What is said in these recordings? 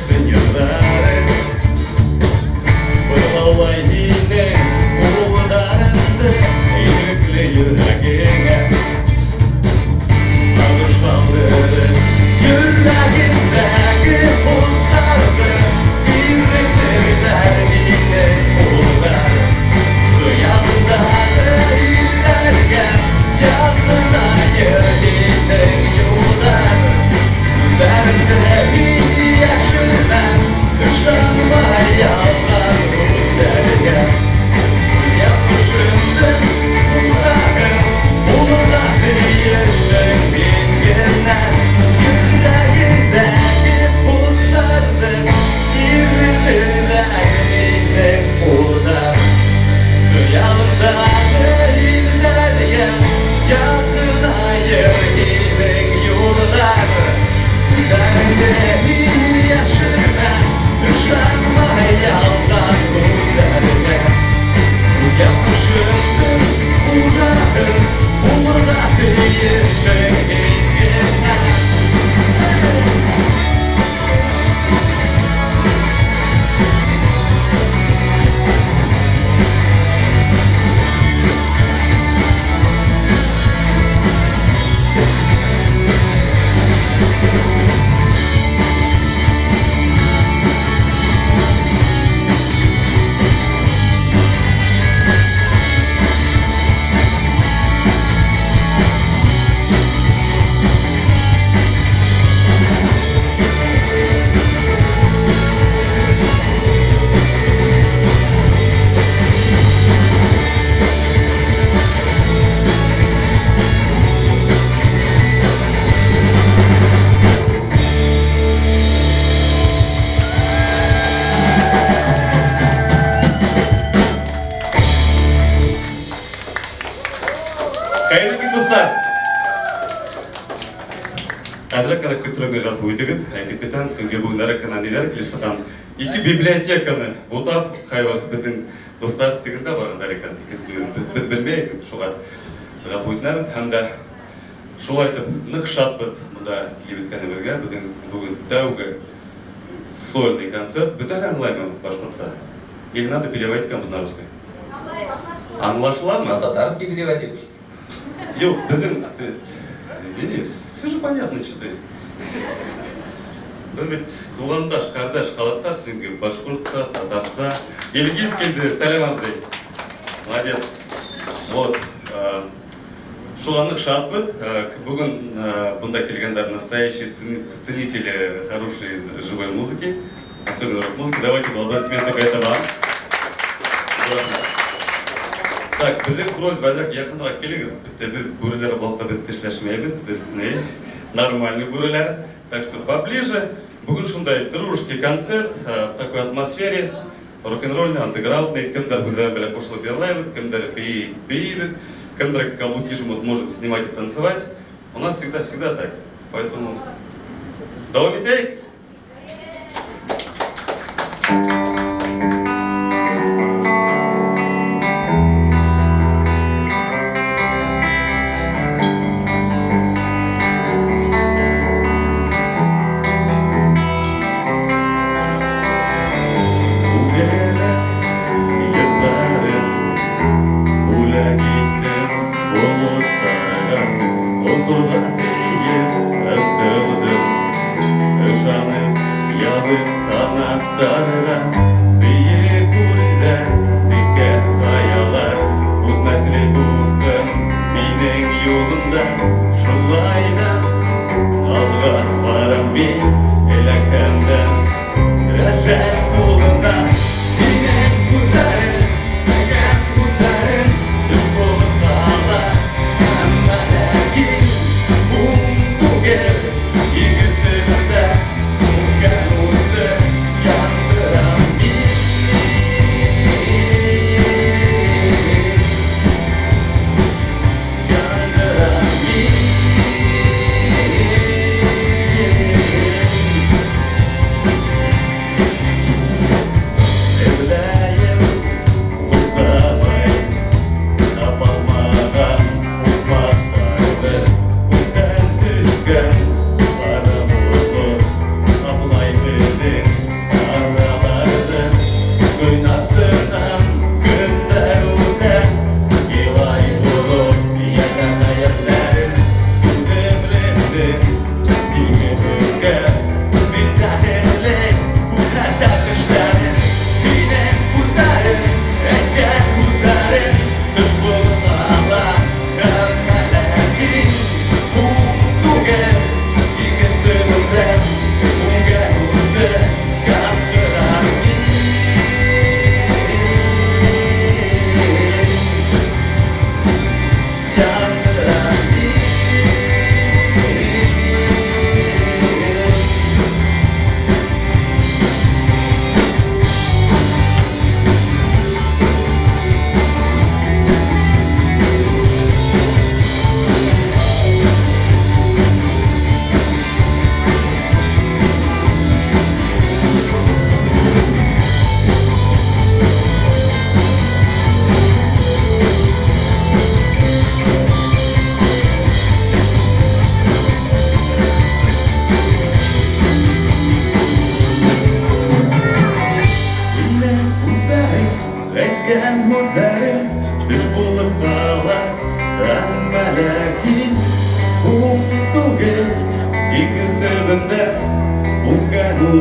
Өсөн йырҙары. Быҙаулай һинең ҡулдарыңды ирекле йөрәгеңә. Ағышландырып йөрәгеңдәге уттарҙы иретерҙәр һинең ҡулдар. Хыялыңдағы илдәргә яҡынайыр һинең юлдар. Күҙҙәреңде һин йәшермә, ышанма ялған һүҙҙәргә. Яҙмышыңдың уртағы булырға тейешһең һин генә. Йөрәгеңдәге уттарҙы иретерҙәр һинең ҡулдар. Хыялыңдағы илдәргә яҡынайыр һинең юлдар. Күҙҙәреңде һин йәшермә, ышанма ялған һүҙҙәргә. Яҙмышыңдың хужаһы булырға тейешһең һин генә. Хәйерле кис, дуҫтар! Әҙерәк кенә көттөргәнгә ғәфү итегеҙ, әйтеп китәм, сөнки бөгөн әҙерәк кенә ниҙәр килеп сыҡҡан. Ике библиотеканы бутап, ҡайваҡыт беҙҙең дуҫтар тегендә барғандар икән, икенсе беҙ белмәй идек, шуға ғәфү итенәбеҙ һәм дә шулай итеп ныҡ шатбыҙ бында килеп еткәнебеҙгә. Беҙҙең бөгөн тәүге сольный концерт. Бөтәһе аңлаймы башҡортса? Или надо переводить кому-то на русский? Аңлашыламы? На татарский переводи уж. Юҡ, беҙҙең. Денис, все же понятно, что ты. Беҙ бит туғандаш, ҡәрҙәш халыҡтар, сөнки башҡортса, татарса. Илгиз килде, сәләм, абзый. Молодец. Вот. Шуға ныҡ шатбыҙ. Бөгөн бында килгәндәр настоящие ценители хорошей живой музыки, особенно рок-музыки. Давайте аплодисменты только это вам. Так, беҙҙең просьба, әҙерәк яҡыныраҡ килегеҙ. Беҙ бүреләр блокта беҙ тешләшмәйбеҙ, беҙ не нормальный бүреләр. Так что поближе. Бөгөн шундай дружеский концерт в такой атмосфере, рок-н-ролльный, андеграундный, кемдер һүҙҙәре белән ҡушылып йырлайбыҙ, кемдер бейейбеҙ, кемдер каблуки жмут, можем снимать и танцевать. У нас всегда, всегда так. Поэтому дауам итәйек. Үгәләп йырҙарын бүләк иттем болоттарға, осорға тейеп ынтылдым, ышанып ябыҡ ҡанаттарға. Бейек үрҙәр, текә ҡаялар, үтмәҫлек упҡын минең юлымда. Шулай ҙа алға барам мин, эләкһәм дә әжәл ҡулына. Һинең күҙҙәрең, әгәр күҙҙәрең төн булып ҡала, әммә ләкин һуң түгел, егет төбөндә үткән утты яндырам мин.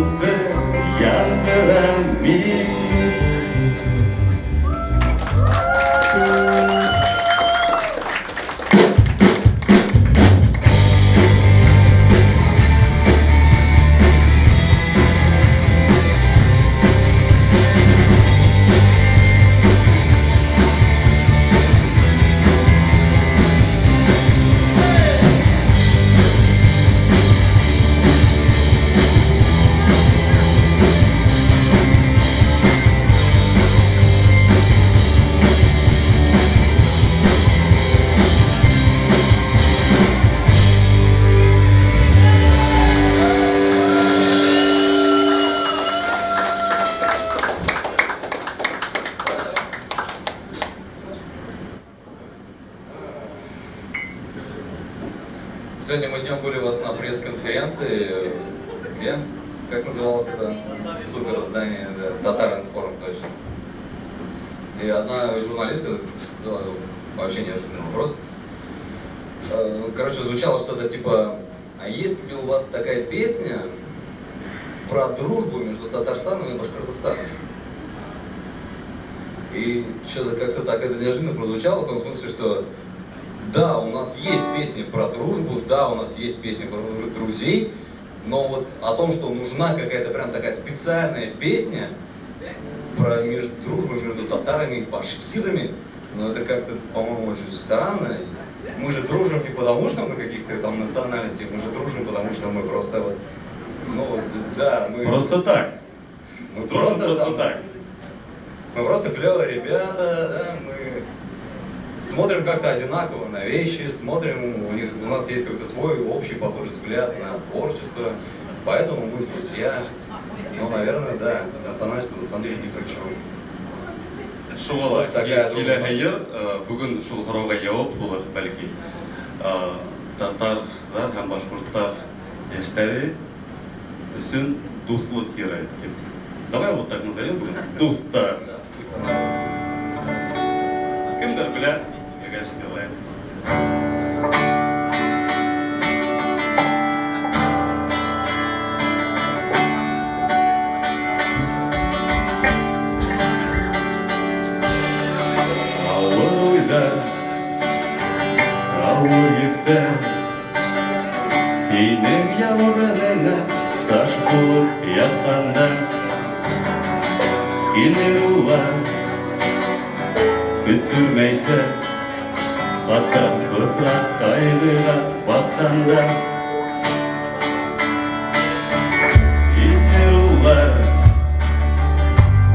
Утты яндырам мин. Сегодня мы днем были у вас на пресс-конференции. Где? Как называлось это супер здание? Да, Татар-Информ, точно. И одна журналистка задала вообще неожиданный вопрос. Короче, звучало что-то типа: а есть ли у вас такая песня про дружбу между Татарстаном и Башкортостаном? И что-то как-то так это неожиданно прозвучало, в том смысле, что да, у нас есть песни про дружбу, да, у нас есть песни про друзей, но вот о том, что нужна какая-то прям такая специальная песня про дружбу между татарами и башкирами, ну это как-то, по-моему, очень странно. Мы же дружим не потому, что мы каких-то там национальностей, мы же дружим, потому что мы просто вот, ну да, мы... Просто так. Мы Дружим просто там, так. Мы просто клевые ребята, да, мы смотрим как-то одинаково на вещи, смотрим, у нас есть какой-то свой общий похожий взгляд на творчество, поэтому мы друзья. Ну, наверное, да, национальность на самом деле ни при чем. Шуға Такая дружба. Киләһе йыр бөгөн шул һорауға яуап булыр, бәлки. Татарҙар һәм башҡорттар йәштәре өсөн дуҫлыҡ йыры тип. Давай вот так назовем бөгөн. Дуҫтар. Да, пусть она. Кемдер белә, я, конечно, делаю. Ауыр уйҙар, ауыр йөктәр һинең яурыныңа таш булып ятҡанда, килер улар көттөрмәйсә, хатта бысраҡ ҡайғыға батҡанда. Килер улар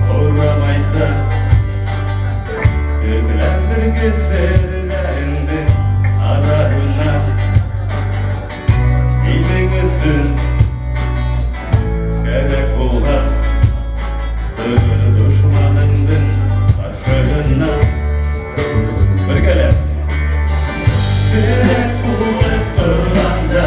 һорамайса, төрләндергесерҙәреңде араһына. Һинең өсөн кәрәк булһа, сығыр дошманыңдың ҡаршыһына. Бергәләп. Терәк булып торғанда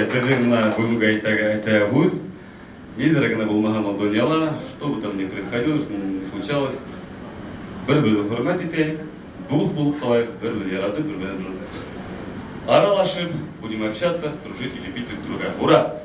Беҙҙең бына бөгөнгө әйтә һүҙ, ниҙәр генә булмаһын ул донъяла, что бы там ни происходило, что ни случалось, бер-беребеҙҙе хөрмәт итәйек, дуҫ булып ҡалайыҡ, бер-беребеҙҙе яратып, бер-беребеҙ аралашып, будем общаться, дружить и любить друг друга. Ура!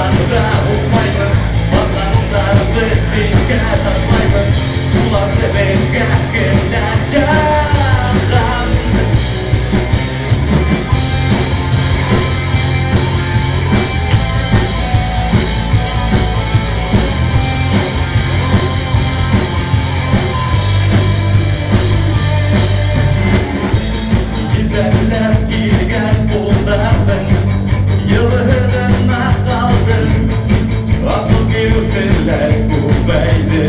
Анда уҡмайбыҙ, барғандарҙы ситкә ташлайбыҙ, уларҙы беҙгә кемдәр яҙған? Ебәкләп килгән ҡулдарҙың йылыһына ҡалдым, аҡыл биреүселәр күбәйҙе.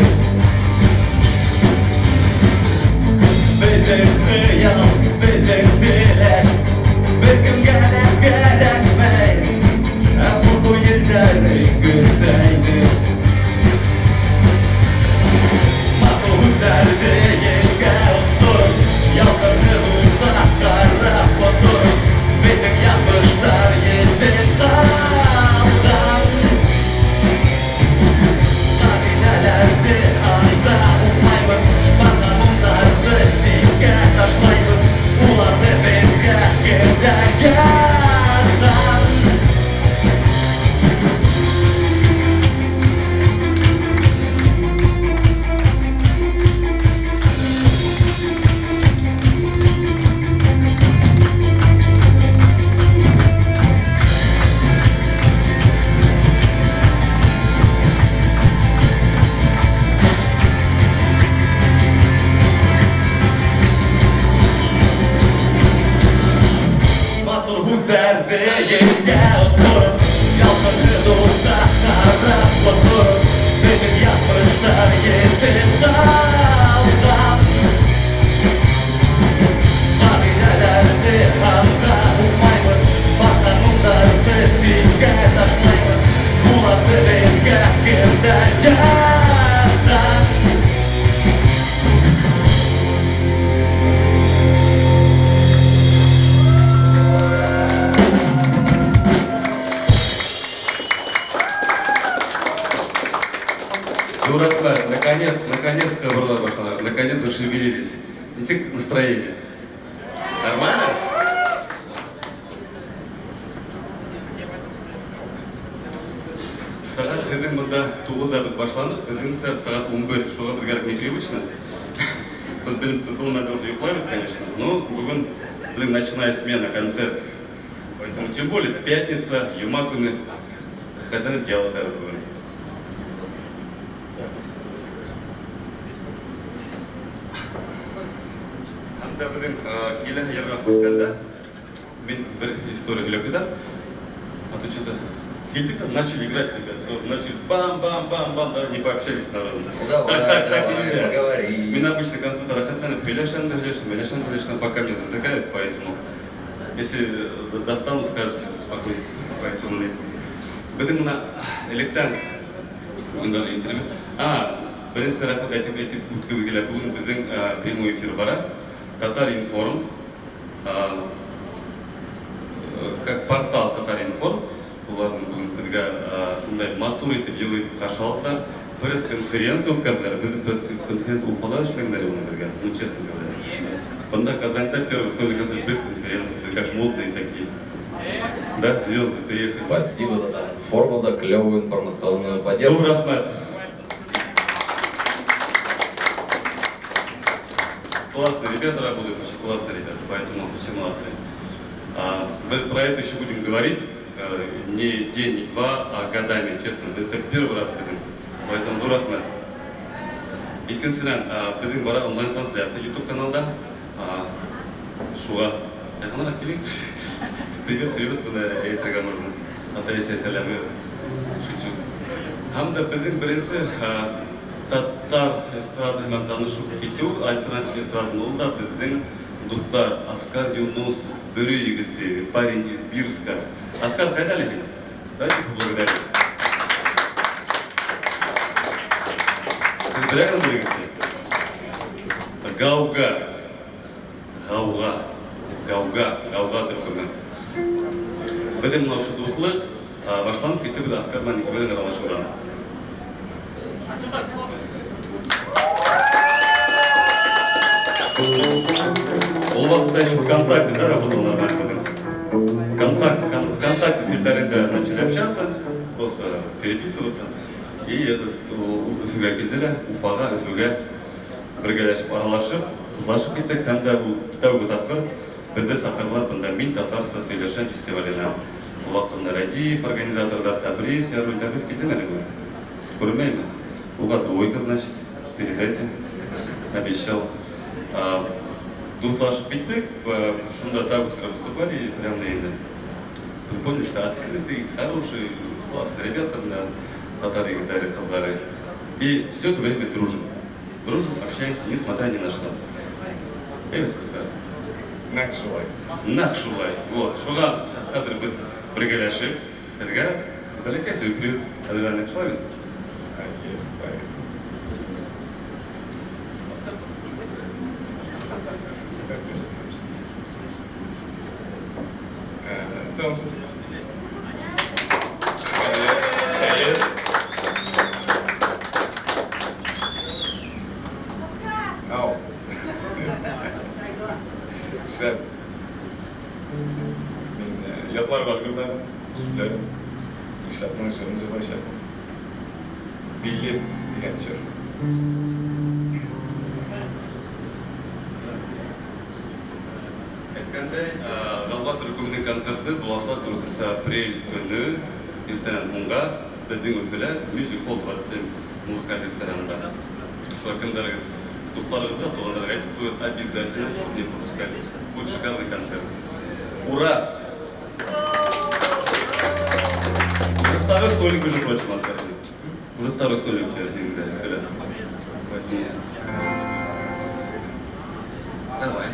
Беҙҙең хыял, беҙҙең теләк бер кемгә лә кәрәкмәй, ә ҡурҡыу елдәре көсәйҙе. Матур һүҙҙәрҙе елгә осороп, ялҡынды утҡа ҡарап оторып, беҙҙең яҙмыштар етем ҡалған. Ҡағиҙәләрҙе анда уҡмайбыҙ, бар ҡанундарҙы ситкә ташлайбыҙ, уларҙы беҙгә кемдәр яҙған? Матур һүҙҙәрҙе елгә осороп, ялҡынды утҡа ҡарап оторып, беҙҙең яҙмыштар етем ҡалған. Ҡағиҙәләрҙе һанға һуҡмайбыҙ, бар ҡанундарҙы ситкә ташлайбыҙ, уларҙы беҙгә кемдәр яҙған? Дураклар, наконец, наконец ҡыбырлай башланылар, наконец зашевелились. Нисек настроение? Нормально? Сәғәт һеҙҙең бында 9-да беҙ башландыҡ, беҙҙеңсә сәғәт 11, шуға беҙгә непривычно. Беҙ был мәлдә уже йоҡлайбыҙ, конечно, но бөгөн беҙҙең ночная смена, концерт. Поэтому тем более пятница, йома көнө, рәхәтләнеп ял итәбеҙ бөгөн. Һәм дә беҙҙең киләһе йырға күскәндә мин бер история һөйләп китәм. А то что-то килдек там, начали играть, ребят, сразу начали бам-бам-бам-бам, даже не пообщались с народом. Ну давай, Так давай, нельзя. поговори. Мин обычно концерт рәхәтләнеп һөйләшәм дә һөйләшәм, һөйләшәм, һөйләшәм, пока меня затыкают, поэтому если достану, скажете, успокойся. Поэтому нет. Беҙҙең бына электән бөгөн даже интервью. Беренсе рәхмәт әйтеп үткебеҙ килә. Бөгөн беҙҙең прямой эфир бара. Татар-информ, как портал Татар-информ, уларҙың бөгөн беҙгә шундай матур итеп, йылы итеп ҡаршы алдылар. Пресс-конференция үткәрҙеләр. Беҙҙең пресс-конференция Уфала эшләгәндәр уны беҙгә, честно говоря. Бында Казанда первый сольный концерт пресс-конференции, как модные такие. Да, звезды приехали. Спасибо, Татар-информу, за клевую информационную поддержку. Ҙур рәхмәт. Классные ребята работают, очень классные ребята, поэтому все молодцы. Мы про это еще будем говорить, не день, не два, а годами, честно. Это первый раз будем. Поэтому ҙур рәхмәт. Икенсенән, беҙҙең бара онлайн-трансляция YouTube каналда. Шуға. Яҡыныраҡ килегеҙ. Привет, привет, бына әйтергә можно. Ата-әсә сәләме. Шучу. Һәм дә беҙҙең беренсе, татар эстрада менән танышып китеү, альтернатив эстрада, ул да беҙҙең дуҫтар Оскар Юнусов, Бөрө егете, парень из Бирска. Оскар, ҡайҙа әле һин? Давайте поблагодарим. Һеҙ беләһегеҙме Бөрө егетте? Гауга. Гауга. Гауга. Гауга төркөмө. Беҙҙең мына ошо дуҫлыҡ, башланып китте беҙ Оскар менән икебеҙҙең аралашыуҙан. Ул ваҡытта еще ВКонтакте, да, работал нормально. ВКонтакте селтәрендә начали общаться. просто переписываться. И этот Өфөгә килде лә, Уфаға, Өфөгә бергәләшеп аралашып, дуҫлашып киттек. Һәм дә ул тәүге тапҡыр беҙҙе саҡырҙылар бында «Мин татарса һөйләшәм» фестиваленә. Ул ваҡытта бында Рәдиф, организаторҙар, Тәбрис, Яруллин. Тәбрис килдеме әле бөгөн? Күренмәйме? Уға двойка, значит, передайте. Обещал. Дуҫлашып киттек, шунда тәүге тапҡыр выступали, и прям инде поняли, что открытые, хорошие, классные ребята, да, татар егеттәре, ҡыҙҙары. И все это время дружим. Дружим, общаемся, несмотря ни на что. Әйбәт, дуҫтар. Нәҡ шулай. Нәҡ шулай. Вот, шуға хәҙер беҙ бергәләшеп, һеҙгә бәләкәй сюрприз әҙерләнек, шулай бит? Әйе. Исәнмеһегеҙ. Әйе. Ау. Шәп. Мин ятларға өлгөрмәнем, сүзләрен. Илшатның җырын җырлаячакмын. Билет дигән җыр. Әйткәндәй, Ғауға төркөмөнөң концерты буласаҡ 4 апрель көнө иртәнән һуңға беҙҙең Өфөлә Music Hall 27 музыкаль ресторанында. Шуға кемдәр дуҫтарығыҙға, туғандарға әйтеп ҡуйығыҙ, обязательно, чтобы не пропускать. Будет шикарный концерт. Ура! Уже второй сольник, между прочим, открыли. Уже второй сольник инде Өфөлә. Поэтому давай.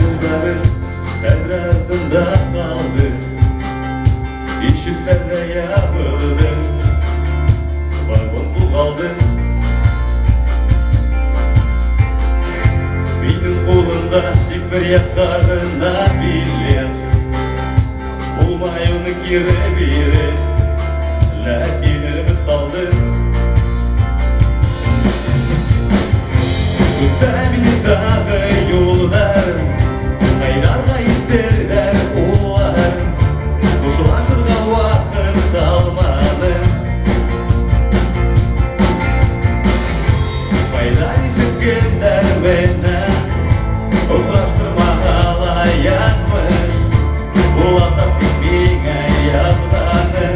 Юлдарым тәҙрә артында ҡалды, ишектәр ҙә ябылды, вагон ҡуҙғалды. Минең ҡулымда тик бер яҡҡа ғына билет, булмай уны кире биреп, ләкин өмөт ҡалды. Көтә мине тағы юлдар, ҡайҙарға илтерҙәр улар, хушлашырға ваҡыт ҡалманы. Ҡайҙа нисек көндәр менән осраштырмаһа ла яҙмыш, буласаҡ тик миңә яҙғаны.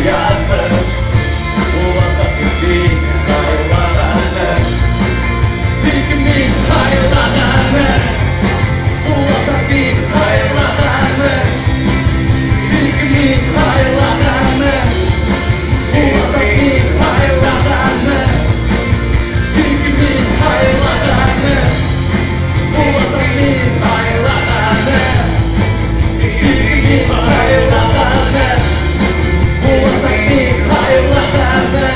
Язмыш Буласаҡ мин һайлағаны. Тик мин һайлағаны. Буласаҡ мин һайлағаны. Тик мин һайлағаны. Буласаҡ мин һайлағаны. Тик мин һайлағаны. Буласаҡ мин һайлағаны. Тик мин һайлағаны. Буласаҡ мин һайлағаны.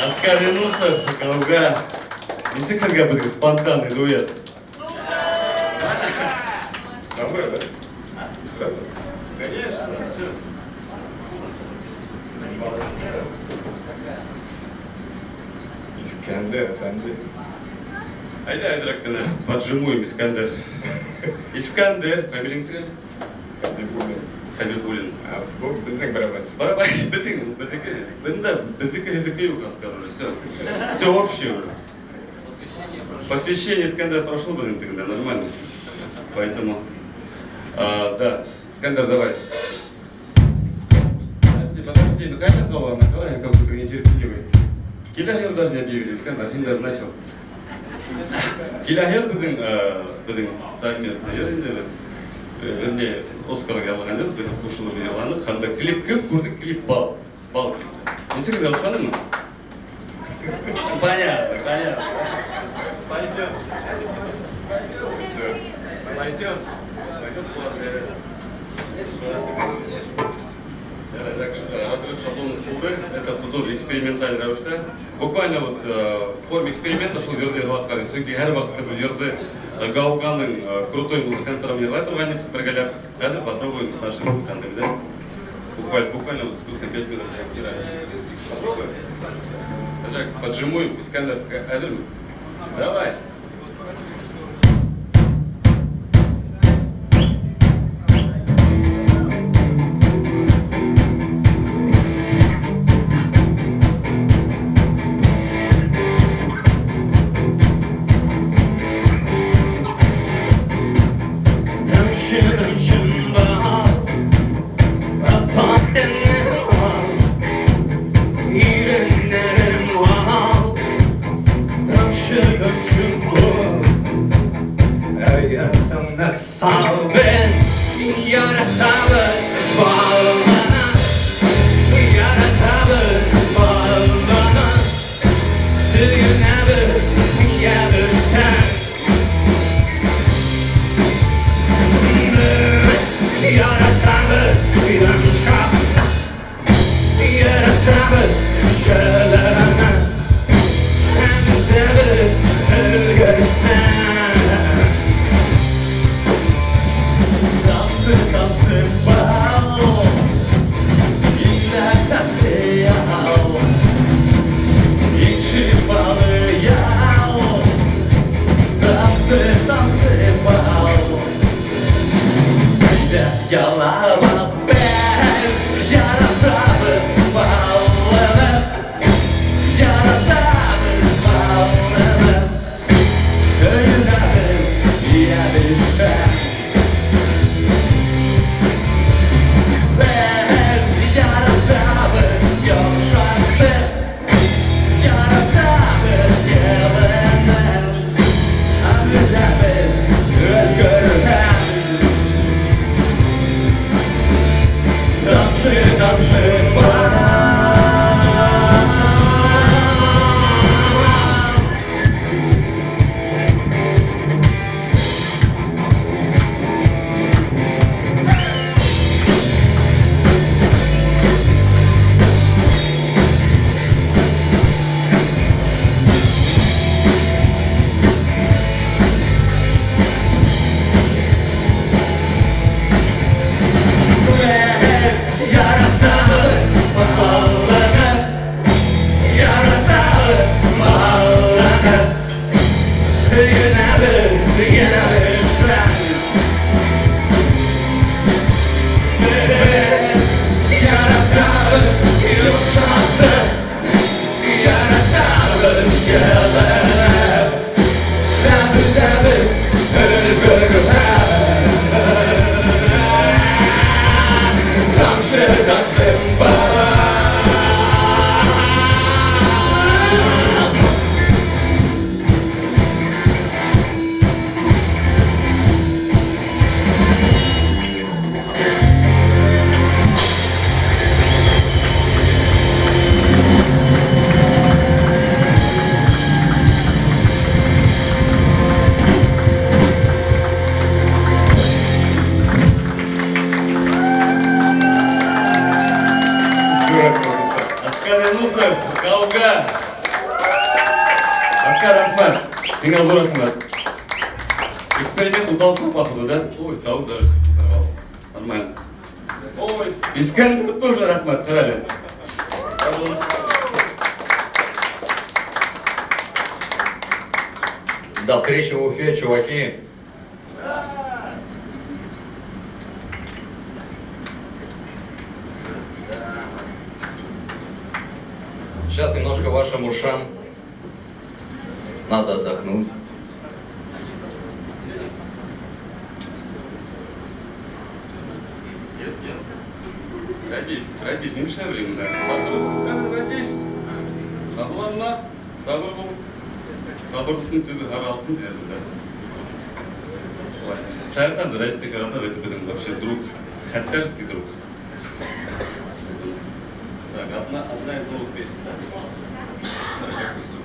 Оскар Юнусов, Гауга. Нисек һеҙгә беҙҙең спонтанный дуэт? Нормально, да? Сразу. Конечно. Искәндәр әфәнде. Әйҙә, әҙерәк кенә поджимуем Искәндәр. Искәндәр, фамилияң Хәбибуллин. Хәбибуллин. А, был беҙҙең барабансы. Барабанщик, беҙҙең, беҙҙеке, бында беҙҙеке һеҙҙеке юҡ, Оскар, уже все. Все общее уже. Посвящение Искандер прошло, блин, тогда нормально. Поэтому, да, Искандер, давай. Подожди, подожди, ну хотя бы ладно, давай, я как будто нетерпеливый. Килә йыр даже не объявили, Искандер, һин даже начал. Килә йыр беҙҙең совместный йыр инде. Вернее, Оскарға яҙылған йыр, беҙ ҡушылып йырланыҡ. Һәм дә клип кем күрҙе, клип бал. Бал клип. Нисек һеҙ оҡшанымы? Понятно, понятно. Пойдет. Пойдет. Пойдет. Разрыв шаблона булды. Это тоже эксперименталь рәүештә. Буквально вот в форме эксперимента шул йырҙы йырлатҡан. Сөнки һәр ваҡыт был йырҙы Гауганың крутой музыканттары йырлай торған бергәләп. Хәҙер попробуем с нашими музыкантами, да? Буквально, буквально вот сколько 5 минут играем. Попробуем. Так, поджимуем. Искандер, әҙерме? Давай. Sal biz yaratamız balını, yaratamız balını, söyünemiz gelirsen. Biz yaratamız yumuşak, yaratamız şöleni, hem severiz ölgürsen. Һиңә ҙур рәхмәт. Эксперимент удался, походу, да? Ой, тауыш даже сорвал. Нормально. Ой, Искәндәр тоже рәхмәт, ҡара әле. До встречи в Уфе, чуваки. Сейчас немножко вашим ушам надо отдохнуть. Нет, нет. Радиф, Радиф, не мешай временно. Сабыр, Радиф. Сабырланма, сабыр бул. Сабырлыҡтың төбө һары алтын тиҙәр бында. Шаяртам да, Радиф яратам, это беҙҙең вообще друг, хәттәрский друг. Так, одна из новых песен, да? Давай, допустим.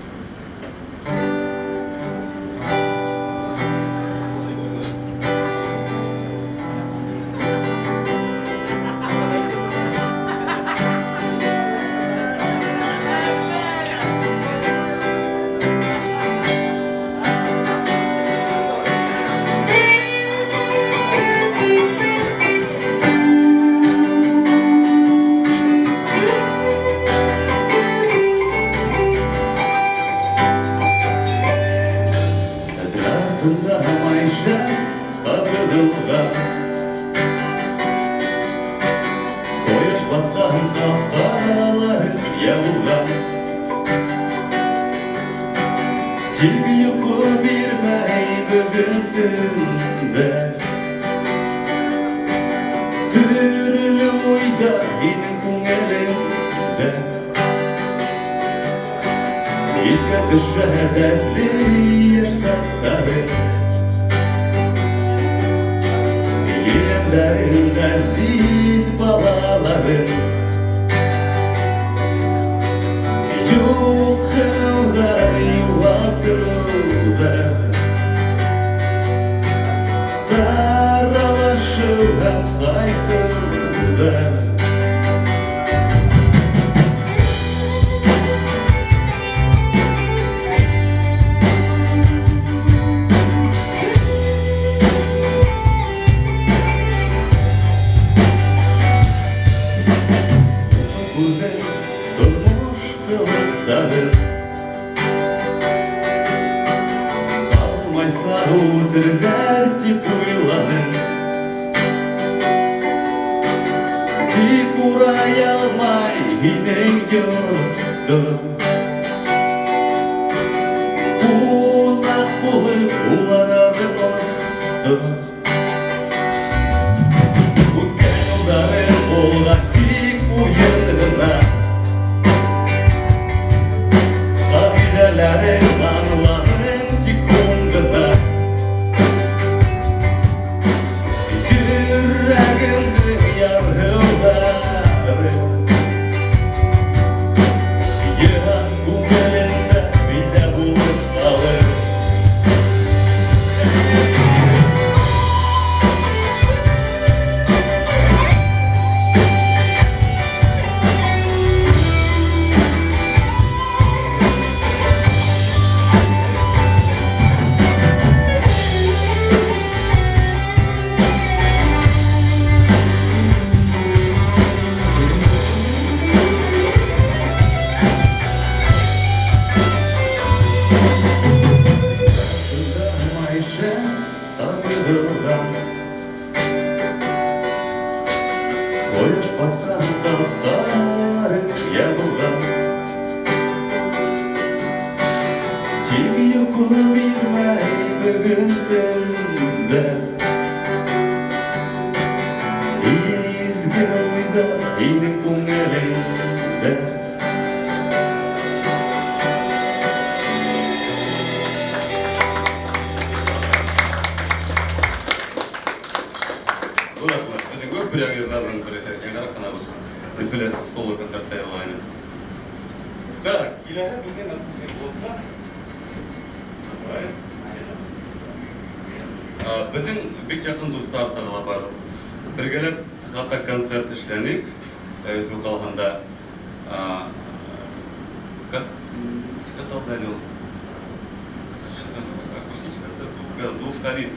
Музыка двух столиц.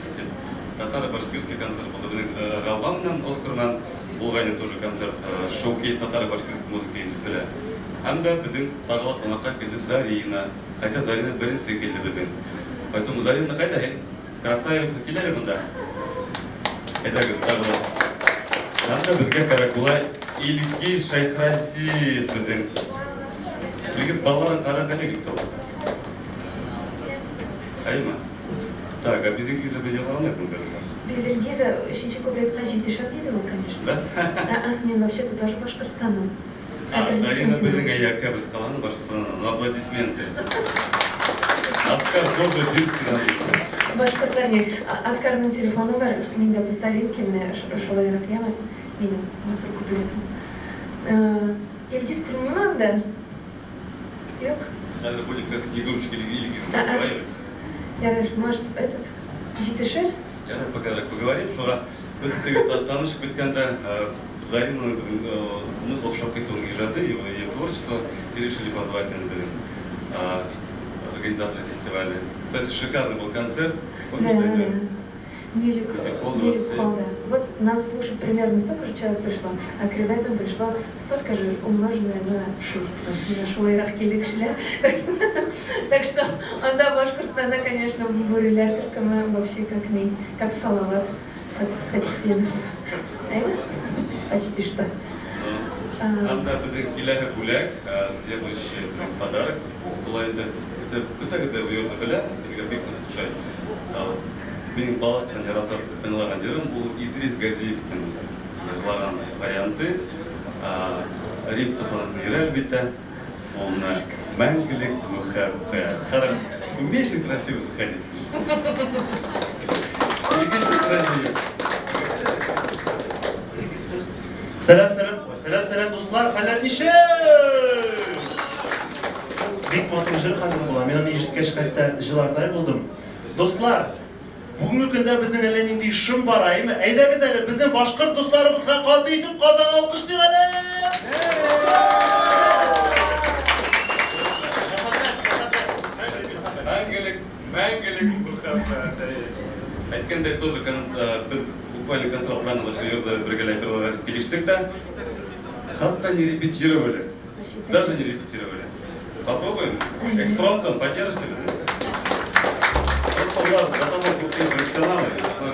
Татаро-башкирский концерт булды. Беҙҙең Ғауға менән Оскар менән булғайны тоже концерт, шоу-кейс татаро-башкирской музыки инде Өфөлә. Һәм дә беҙҙең тағы ла ҡунаҡҡа килде Зарина. Хотя Зарина беренсе килде беҙҙең. Поэтому Зарина ҡайҙа һин? Красавица, кил әле бында. Әйҙәгеҙ, тағы ла. Һәм дә беҙгә кәрәк була Илгиз Шәйхразиев беҙҙең. Илгиз балаларын ҡара ҡайҙа китте ул? Әйме? Так, а без Илгиза беҙ йырламайбыҙ инде. Без Илгиза өсөнсө куплетҡа етешә ине ул, конечно. Да? А, мин вообще-то тоже Башҡортостаннан. А, Зарина беҙҙең әй Октябрьск ҡалаһы, Башҡортостаннан. Ну, аплодисменты. Оскар тоже Бирский. Башҡорттар не? Оскарҙың телефоны бар, миндә по старинке, менә шулайыраҡ яме, минең матур куплетым. Илгиз күренмәйме анда? Юҡ. Хәҙер будет как Снегурочка или Илгиз А-а. разговаривать. Ярар, может, этот, етешер? Ярар, пока поговорим, шуға беҙ теге танышып киткәндә, Заринаның беҙҙең, ныҡ оҡшап китте уның ижады, его ее творчество, и решили позвать инде, организатора фестиваля. Кстати, шикарный был концерт. Помнишь, Да, да, да. Music, Music Hall Music 27. Hall, да. Вот нас слушает примерно столько же человек пришло, а к ребятам пришло столько же, умноженное на 6. Вот, на шулайыраҡ килде кешеләр. Так что анда Башҡортостанда, конечно, бүреләр төркөмө вообще как не, как Салават Фәтхетдинов. Әйме? Почти что. Анда беҙҙең киләһе бүләк, следующий подарок. Була инде, это бөтәгеҙ ҙә йырҙы белә, беҙгә бик ныҡ оҡшай. Минең баласынан яратып тыңлаған йырым ул Идрис Газиевтың йырлаған варианты. Рим Хасановтың йыры, әлбиттә. Ул менә Мәңгелек мөхәббәт. Ҡара, умеешь ты красиво заходить? Илгиз Шәйхразиев. Сәләм, сәләм. Сәләм, сәләм, дуҫлар. Хәлләр нисек? Бик матур йыр хәҙер була. Мин аны ишеткәс хәтта йыларҙай булдым. Дуҫлар, бөгөнгө көндә беҙҙең әллә ниндәй шым бар, әйме? Әйҙәгеҙ әле, беҙҙең башҡорт дуҫларыбыҙға ҡаты итеп Ҡазан алҡышлайыҡ әле! Мәңгелек, мәңгелек мөхәббәт. Әйткәндәй, тоже беҙ буквально концерт планында шул йырҙы бергәләп йырларға килештек тә, хатта не репетировали. Даже не репетировали. Попробуем? Экспромтом поддержите меня? Просто у нас до того крутые профессионалы,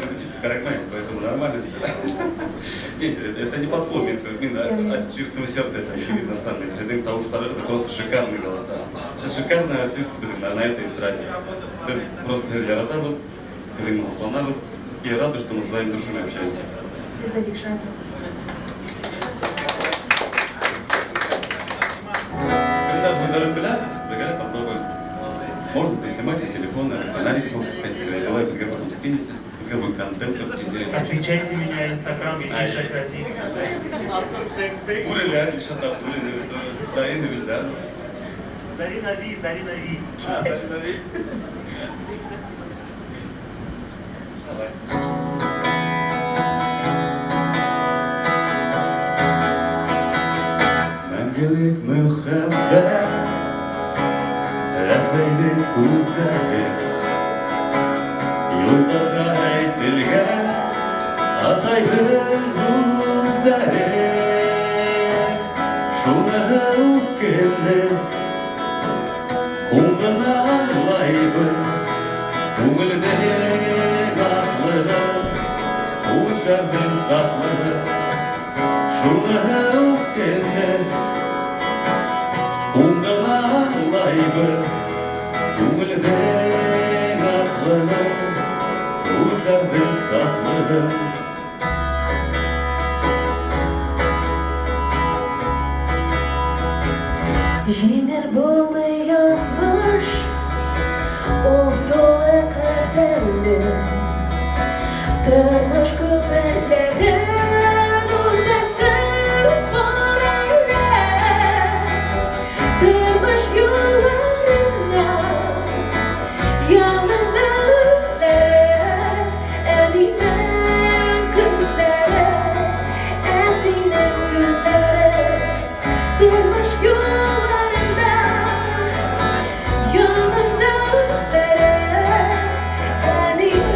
репетиция кәрәкмәй, поэтому нормально все. Нет, это не подкол, мин от чистого сердца это очевидно сами. Беҙҙең тауыштары это просто шикарные голоса. Сейчас шикарные артисты беҙҙең на этой эстраде. Беҙ просто яратабыҙ, беҙҙең һоҡланабыҙ и рады, что мы с вами дружим и общаемся. Беҙ ҙә бик шат. Когда буйҙарын белә, бергәләп попробуем. Можно поснимать на телефон, фонарик выпускать, или беҙгә потом скинете. Беҙгә будет контент какой-то интересный. Отмечайте меня в Инстаграм, Илгиз Шәйхразиев. Бүреләр, Илшат Абдуллин, Зарина Вильданова. Зарина Ви, Зарина Ви. А, Зарина Ви. Давай. Мәңгелек мөхәббәт Рәсәйҙең күҙҙәре Юлдарға әйтелгән Атайҙың һүҙҙәре Шуныһы үкенес Һуңғына аңлайбыҙ Күңелдең аҡлығы Күҙҙәрҙең сафлығы Шуныһы үкенес Һуңғына аңлайбыҙ Күңелдең аҡлығы Күҙҙәрҙең сафлығы. Еңел булды яҙмыш, ул сулыҡ теле. Тормош күперләрен үрҙәсеп бар әле. Тормош юлларында янымда үҙләре, әнинең күҙҙәре, әтинең сүҙҙәре. Тормош юлларында янымда үҙләре, әнинең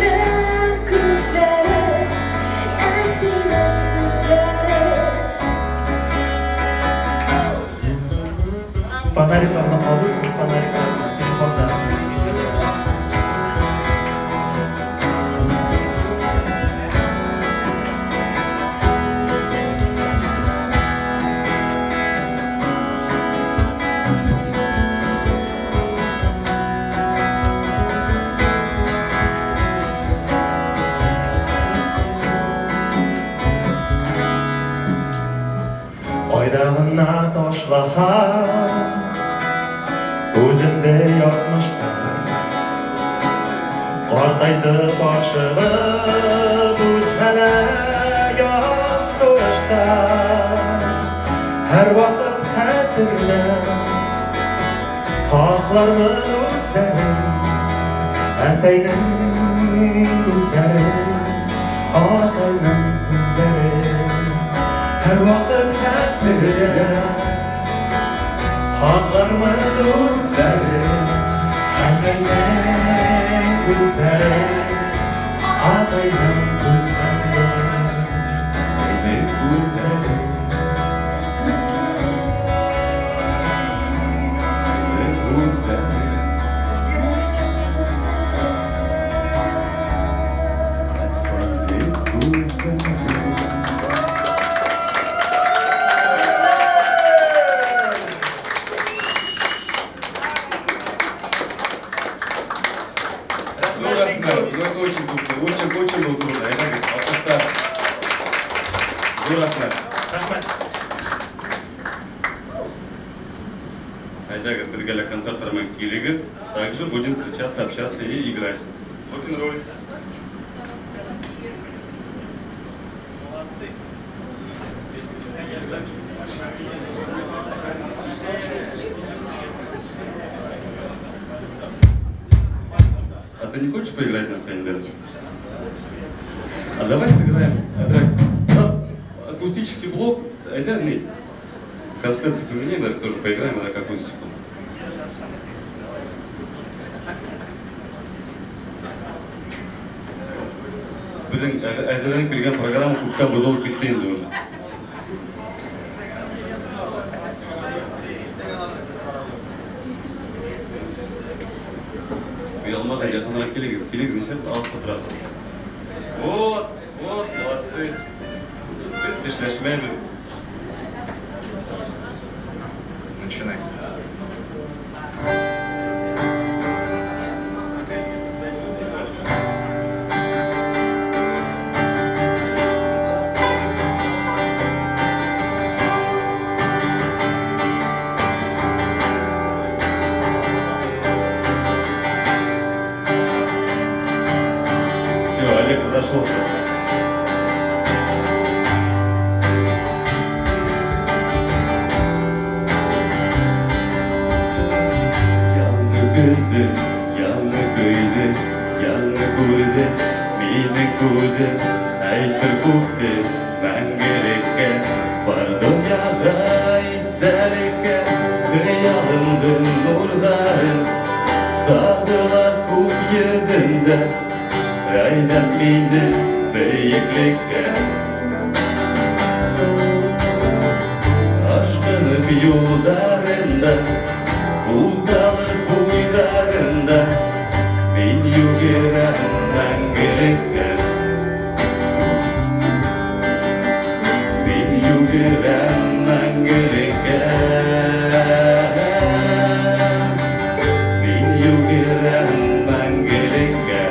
Алһа үҙемде язмыштар, ҡартайтып ашығып үтһә лә яҙ ҡыштар, һәр ваҡыт хәтерлә һаҡлармын үҙҙәрен, әсәйҙең күҙҙәрен, атайҙың күҙҙәрен, һәр ваҡыт хәтерлә һаҡлармын үҙҙәрен, әсәйҙең күҙҙәрен, атайҙың күҙҙәрен, әсәйҙең күҙҙәрен. Ну, рәхмәт, ну это очень круто, очень-очень было трудно. Ҙур рәхмәт. Рәхмәт. Әйҙәгеҙ, беҙгә лә концерттар менән килегеҙ. Также будем встречаться, общаться и играть. Рок-н-ролл. Молодцы. А ты не хочешь поиграть на сцене, Дэн? А давай сыграем трек. У нас акустический блок. Әйҙә, не. Концепцию поменяем, давай тоже поиграем на акустику. Беҙҙең әҙерләнеп килгән программа күптән боҙолоп китте инде уже. Оялмаған, яҡыныраҡ килегеҙ, килегеҙ, нишләп алыҫта тораһығыҙ? Вот, вот, молодцы. Беҙ тешләшмәйбеҙ. Начинай. Все, Олег разошелся. Яңы көндө, яңы көйҙө, яңы күрҙе, минең күҙем, әйтер күпте мәңгелеккә, бар донъяда иҫтәлеккә, хыялымдың нурҙары сағыла күк йөҙөндә, әйҙәп мине бейеклеккә. Ашҡынып юлдарында, буталып уйҙарында, мин йүгерәм мәңгелеккә. Мин йүгерәм мәңгелеккә. Мин йүгерәм мәңгелеккә.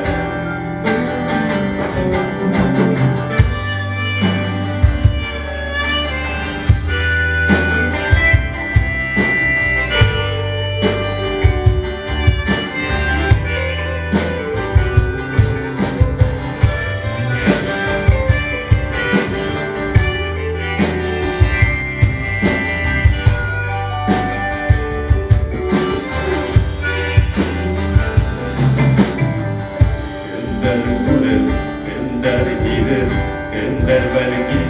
Кемдәр күрер, кемдәр һиҙер, кемдәр бәлки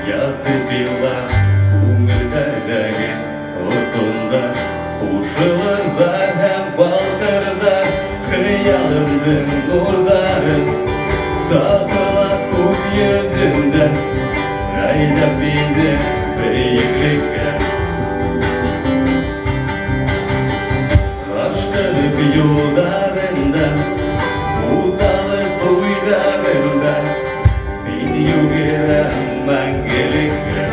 ятып илар, күңелдәрҙәге осҡондар ҡушылырҙар һәм балҡырҙар, хыялымдың нурҙары сағыла күк йөҙөндә, әйҙәп мине бейеклеккә. Ашҡынып юлдарында, буталып уйҙарында, мин йүгерәм мәңгелеккә.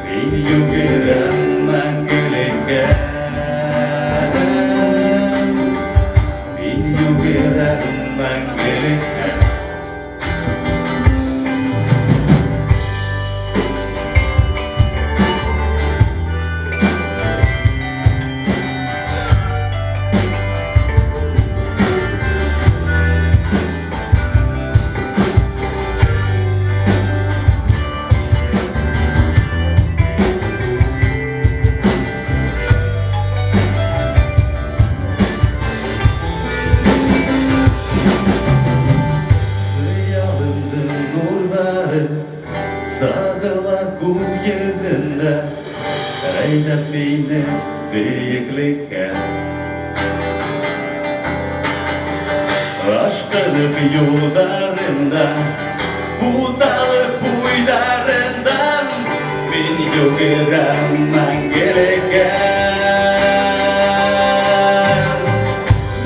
Мин йүгерәм мәңгелеккә. Мин йүгерәм мәңгелеккә. Күк йөҙөндә, әйҙәп мине бейеклеккә. Ашҡынып юлдарында, буталып уйҙарында, мин йүгерәм мәңгелеккә.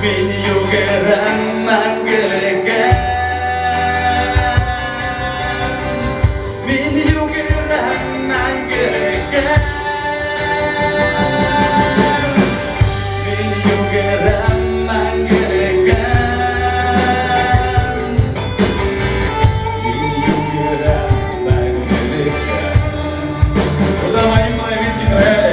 Мин йүгерәм мәңгелеккә. Мин йүгерәм мәңгелеккә. Мин йүгерәм мәңгелеккә. Мин йүгерәм мәңгелеккә. Куда мои половинки рояли?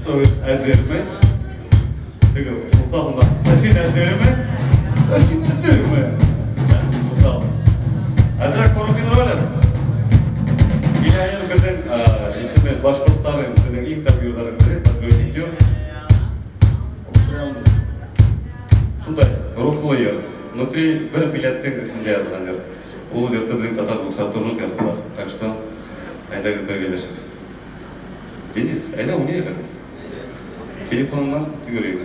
Что, әҙерме? Теге, уҫал. Ә һин әҙерме? Ә һин әҙерме? Уҫал. Әҙерәк по рок-н-ролле. Килә беҙҙең исеме «Башҡорттарым», беҙҙең иң тәүге йырҙарҙың бере, патриотик йыр. Ул прям шундай рухлы йыр. Внутри бер милләттең эсендә яҙылған йыр. Ул йырҙы беҙҙең татар дуҫтар тоже яраттылар. Так что әйҙәгеҙ бергәләшеп. Денис, әйҙә уйнайыҡ әле. Телефоныңнан тегерәйек.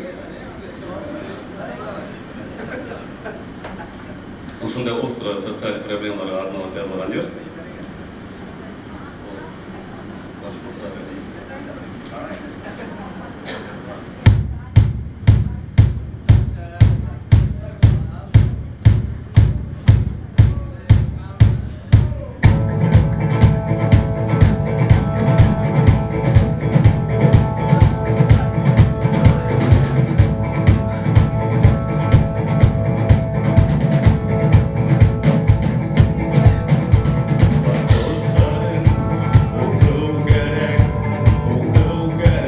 Ул шундай остро социаль проблемаларға арналып яҙылған йыр. «Башҡорттары». Башҡорттарым, уҡыу кәрәк, уҡыу кәрәк.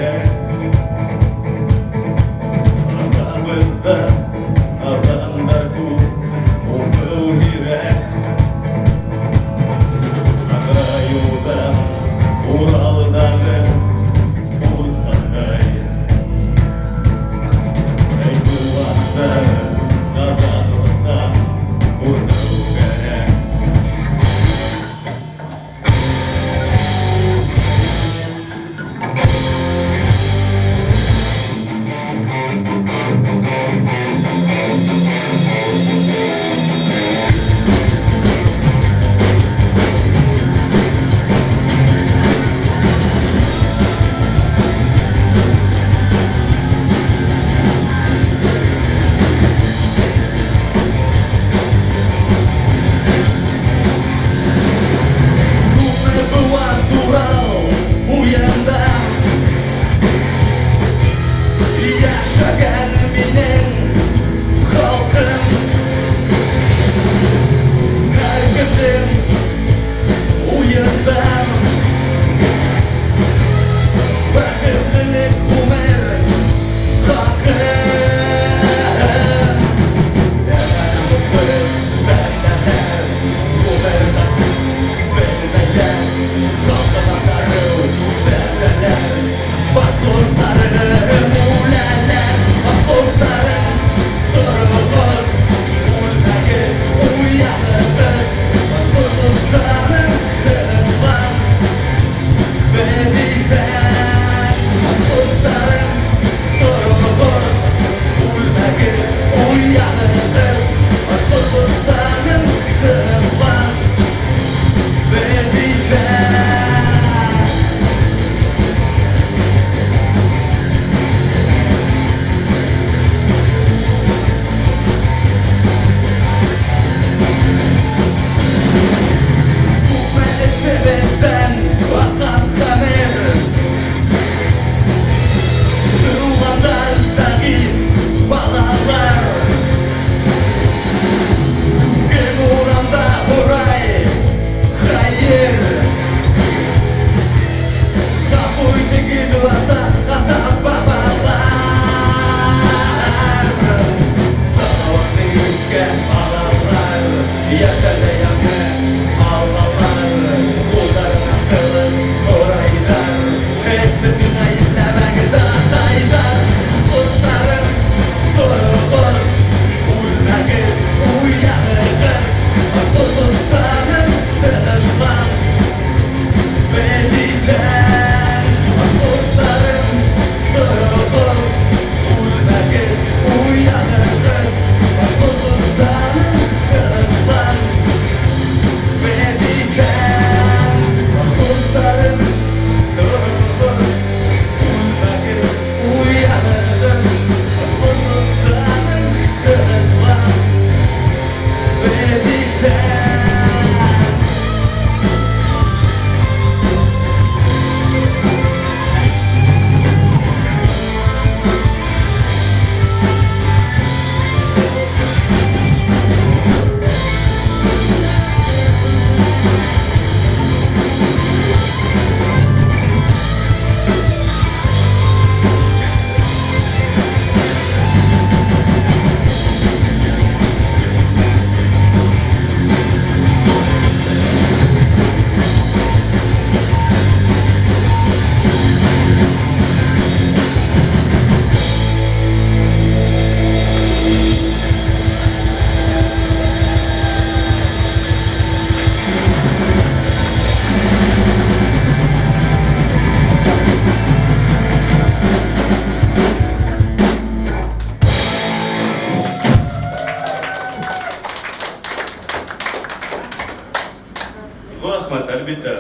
Әлбиттә,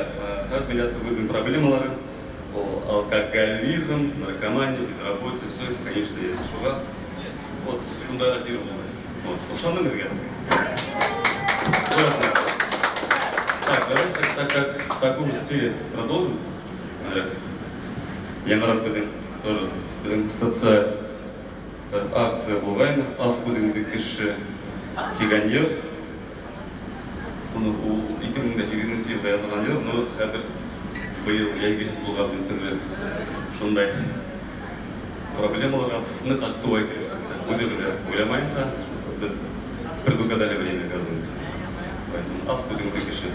һәр милләттең үҙенең проблемалары, ул алкоголизм, наркомания, безработица, все это, конечно, есть. Шуға вот шундайыраҡ йыр булды. Вот, ошаны беҙгә. Так, давайте так как в таком же стиле продолжим. Яңыраҡ беҙҙең тоже беҙҙең социаль акция булғайны. Ас күҙеңде кеше тигән йыр. Уны ул 2008 йылда яҙылған йыр, но хәҙер быйыл йәйге булған төрлө шундай проблемаларға ныҡ актуаль килеп сыҡты. Үҙебеҙ ҙә уйламайынса, беҙ предугадали время, оказывается. Поэтому ас күҙеңде кеше.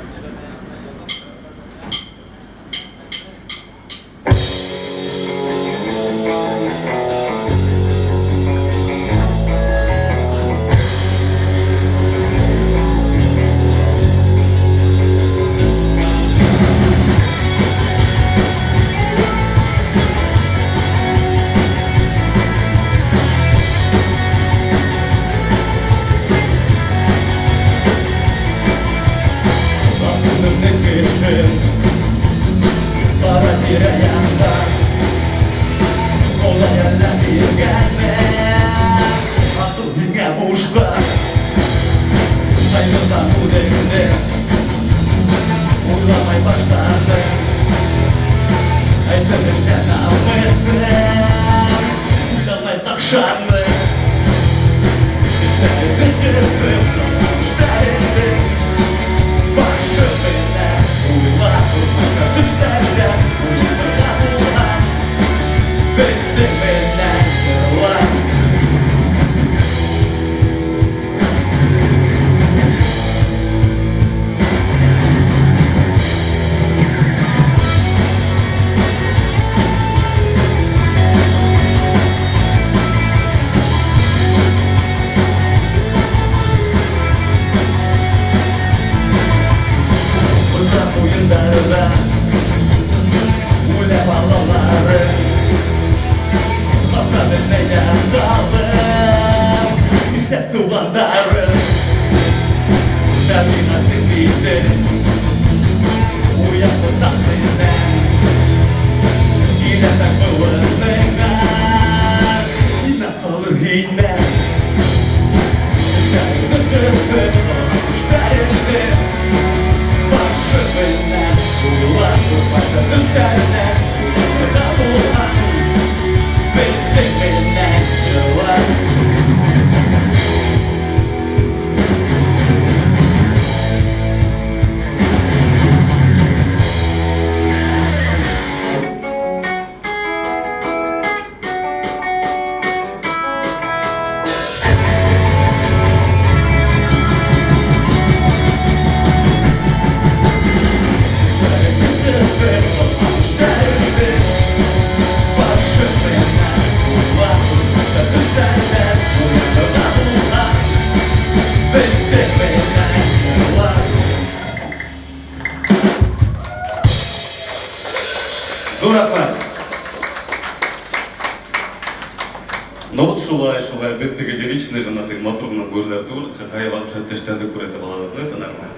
Ну вот шулай, шулай, беҙ теге лиричный ғына теге матур ғына бүреләр түгел, ҡайһы тештәрҙе күрһәтеп алабыҙ, но это нормально.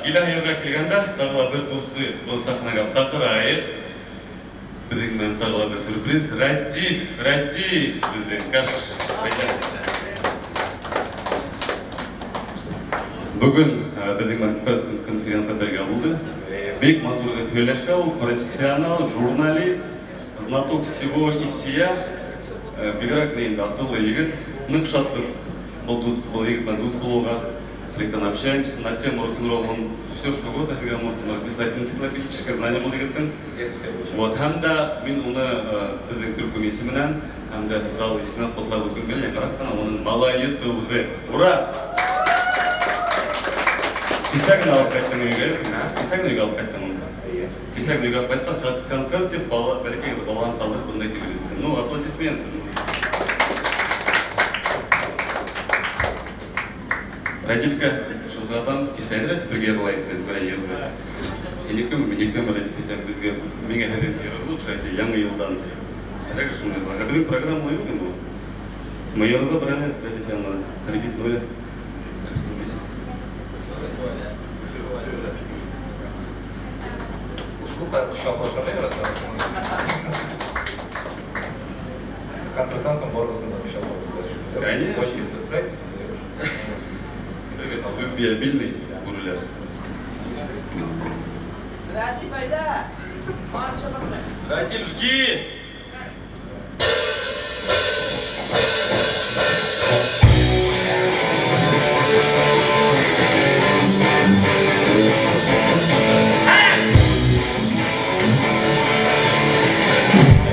Киләһе йырға килгәндә, тағы ла бер дуҫты был сәхнәгә саҡырайыҡ. Беҙҙең менән тағы ла бер сюрприз. Рәдиф, Рәдиф беҙҙең каш. Бөгөн беҙҙең менән пресс-конференция бергә булды. Бик матур итеп һөйләшә ул, профессионал, журналист, знаток всего и всея. Бигерәк тә инде аҡыллы егет, ныҡ шатбыҙ был дуҫ, был егет менән дуҫ булыуға. Электән общаемся на тему рок-н-ролл, он все что угодно һеҙгә может расписать энциклопедическое знание был егеттең. Вот, һәм дә мин уны беҙҙең төркөм исеменән, һәм дә зал исеменән ҡотлап үткем килә, яңыраҡ ҡына уның малайы тыуҙы. Ура! Кисә генә алып ҡайттың өйгә, кисә генә өйгә алып ҡайттың уны. Кисә генә өйгә алып ҡайттыҡ, концерт тип бала, бәләкәй баланы ҡалдырып бында килеп етте. Ну, аплодисменты. Рәдифкә шылтыратам, кисә әҙер бергә йырлай итте, бер йырҙы. Һинекеме, минекеме, Рәдиф әйтәм, беҙгә миңә һеҙҙең йырығыҙ оҡшай, ти, яңы йылдан, ти. Әҙәге шуны йырларға. Беҙҙең программа юҡ инде ул. Мы йырҙы брали, Рәдиф янына, репетнули. Кочаклашырга ярата. Концерттан соң барыбызны да кочаклап. Конечно. Очередь выстраивается. Ребята, любвеобильный бүреләр. Рәдиф, әйдә! Маршыбызны! Радив, жги!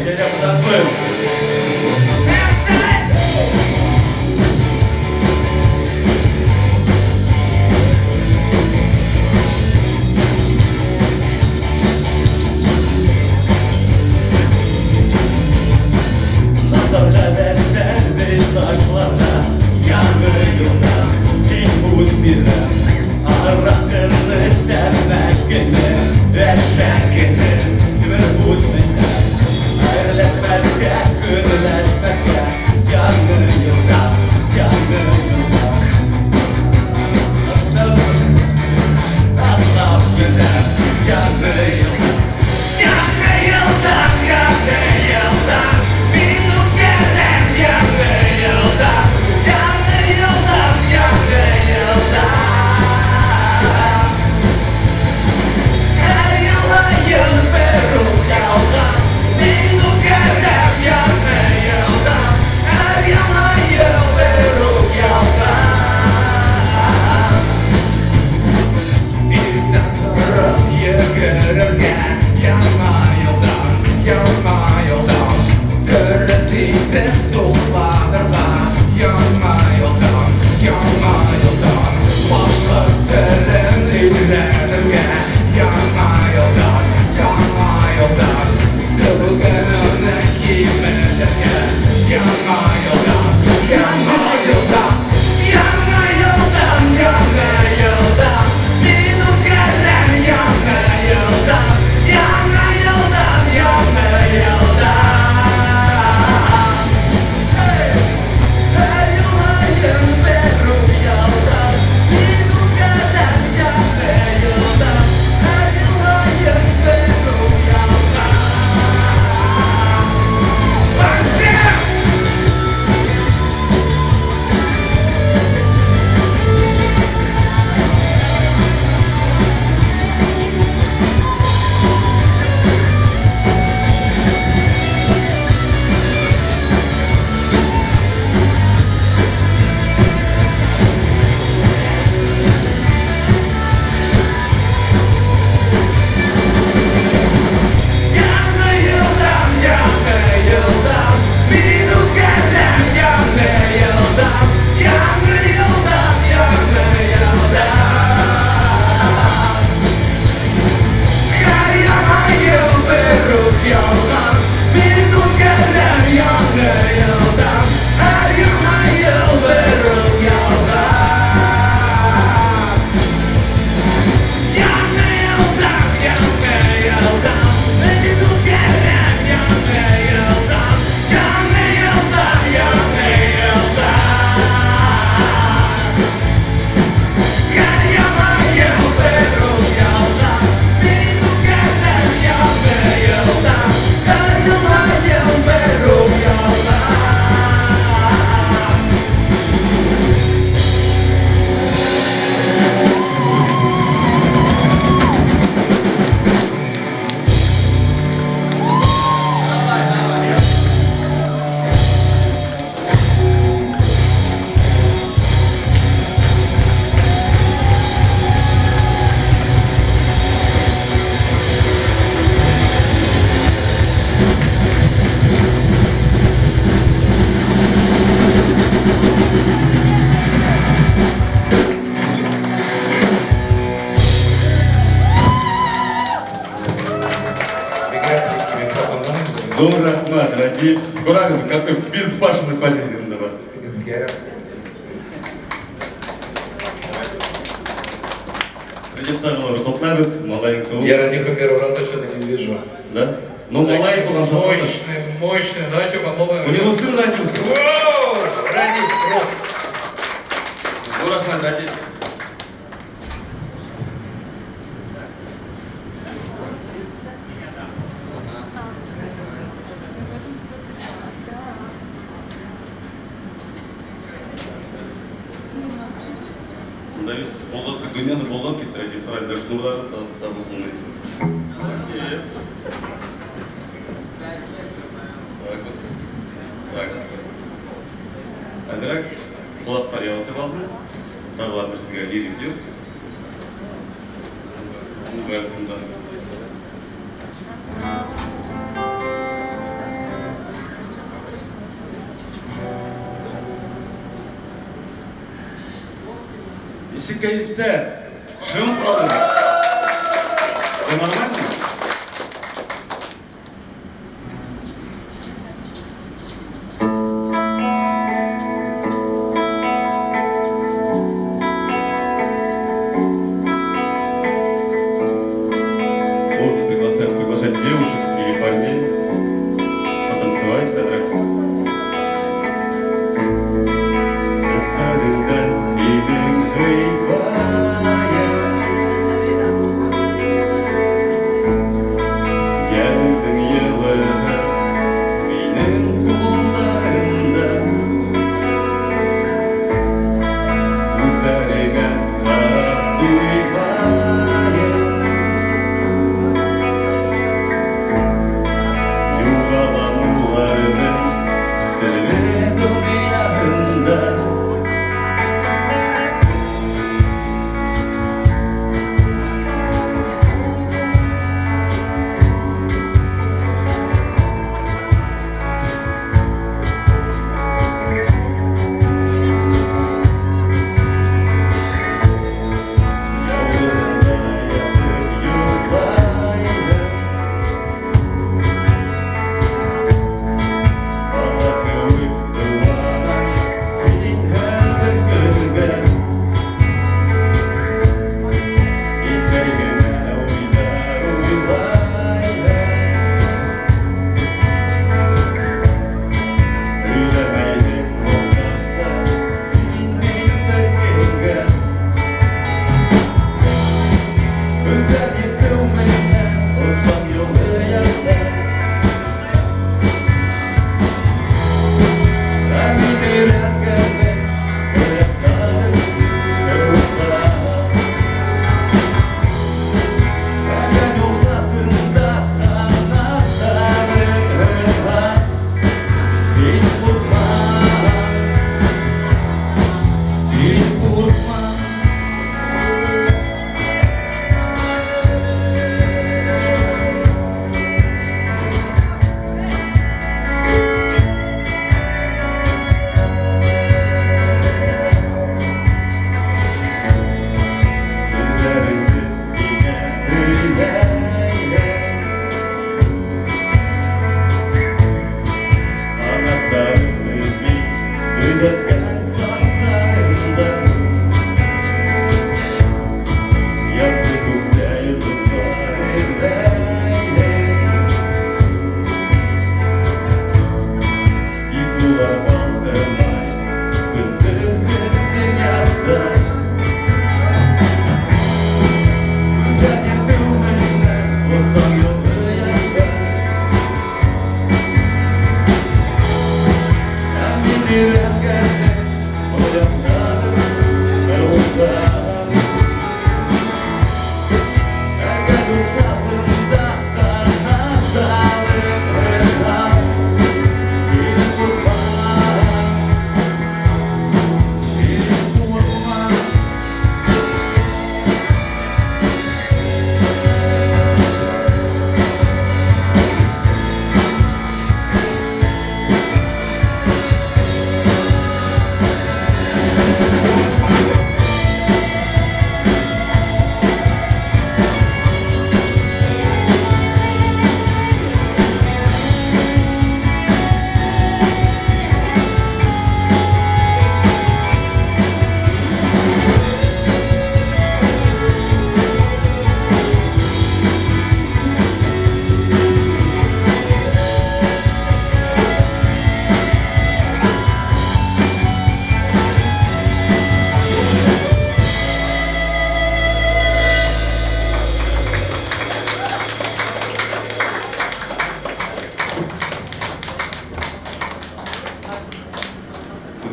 Әйдә, потанцуем! Назар ғәҙәттән беҙ ташларға, Яңы йылда тик ут бирәм. Араҡыны, тәмәкене, әшәкене, тимер ут менән. Әрләшмәҫкә, көнләшмәҫкә, Яңы йылда, яңы йылда. Атлап менәм, яңы йылда. Яңы йылда, яңы йылда, мин үҙгәрәм, яңы йылда, яңы йылда, яңы йылда. Һәр яңы йыл бер үк ялған, мин үҙгәрәм, яңы йылда, һәр яңы йыл бер үк ялған. Иртән тороп йүгерергә, яңа йылдан, яңа йылдан. Дөрөҫ итеп туҡланырға, яңа йылдан, яңа йылдан. Башҡорт телен өйрәнергә, яңа йылдан, яңа йылдан. Сөлгөнөңдө киметергә, яңа йылдан, яңа йылдан. Яңа йылдан, яңа йылдан, мин үҙгәрәм, яңа йылдан, яңа йылдан, яңа йылдан. Һәр йылайым бер үк ялған, мин үҙгәрәм, яңы йылдан, һәр йылайым бер үк ялған. Банши! Яңы йылдан, яңы йылдан, мин үҙгәрәм, яңы йылдан, яңы йылдан, яңы йылдан. Һәр яңа йыл бер үк ялған, мин үҙгәрәм, яңы йылдан, һәр яңа йыл бер үк ялған. Яңы йылдан, яңы йылдан, мин үҙгәрәм, яңы йылдан, яңы йылдан, яңы йылдан. Һәр яңа йыл бер үк ялған, мин үҙгәрәм, яңы йылдан, һәр яңа йыл бер үк ялған. Бигерәк микрофоннан. Ҙур рәхмәт, Радиф. Күрәһегеҙме, какой безбашенный парень бында бар. Кәрәк. Радиф тағы ла ҡотлайбыҙ, малайың тыуып. Я Радифа первый раз вообще таким вижу. Да? Ну, малай туған шатланыр. Мощный, мощный. Давай еще похлопаем. У него сын родился. Воу! Радик, круто. Ҙур рәхмәт, Радиф. Анда весь болгап, дөньяны болгап китте, дип тора иде, шнурларын табып булмый. Молодец. Так вот. Так. Әзрәк колаклар ялытып алды. Тагы бер сезгә лирик җыр. Бу Нисек кәефтә? Шым калды. Все нормально? Можно приглашать девушек или парней потанцевать, әзрәк. Сәсләреңдән минең һөйбаем, Йәнеңдең йылыһы минең ҡулдарымда. Күҙҙәреңә ҡарап туймайым, Юғалам уларҙың серле донъяһында. Яулығында ятып йоҡлайым, Бала кеүек ҡыуанам һин һәр бер көнгә. Һин бер генә уйҙар уйлайым, Һөйләмәйһең был хаҡта һин минең бер кемгә. Көндәр етеү менән осам юлы ярҙа. Ә мин өйрәткәнмен ояттағы кеүек. Әгәр юл сатында ҡанаттарың һынһа, Һин ҡурҡма, һин ҡурҡма. Серҙәреңде миңә һөйләйһең, Ҡанаттарыңды мин төҙәткән саҡтарымда. Яҡты күктә йондоҙҙар эҙләйһең, Тик улар балҡымай көндөҙ беҙҙең яҡта. Көндәр етеү менән осам юлы ярҙа. Ә мин өйрәткәнмен ояттағы кеүек. Әгәр юл сатында ҡанаттарың һынһа, Һин ҡурҡма, һин ҡурҡма.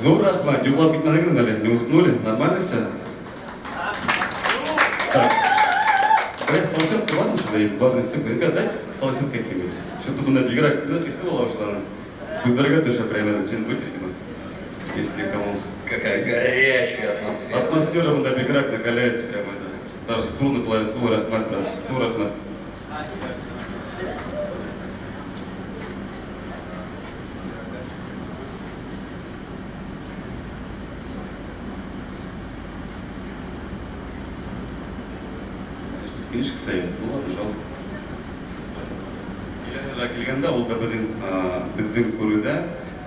Ҙур рәхмәт. Йоҡлап китмәнегеҙме әле? Не уснули? Нормально все? Так. Блядь, салфетка, ладно, сюда есть барный стык. Ребят, дайте салфетки какие-нибудь. Что-то бы на биграк, ну, это было уж, ладно. Дорога тоже прямо это что-нибудь вытрите, если кому. Какая горячая атмосфера. Атмосфера на биграк накаляется прямо это. Даже струны плавятся. Ой, рахмат, брат. Ну, рахмат. Книжка стоит. Ну ладно, жалко. Килгәндә ул да беҙҙең күреүҙә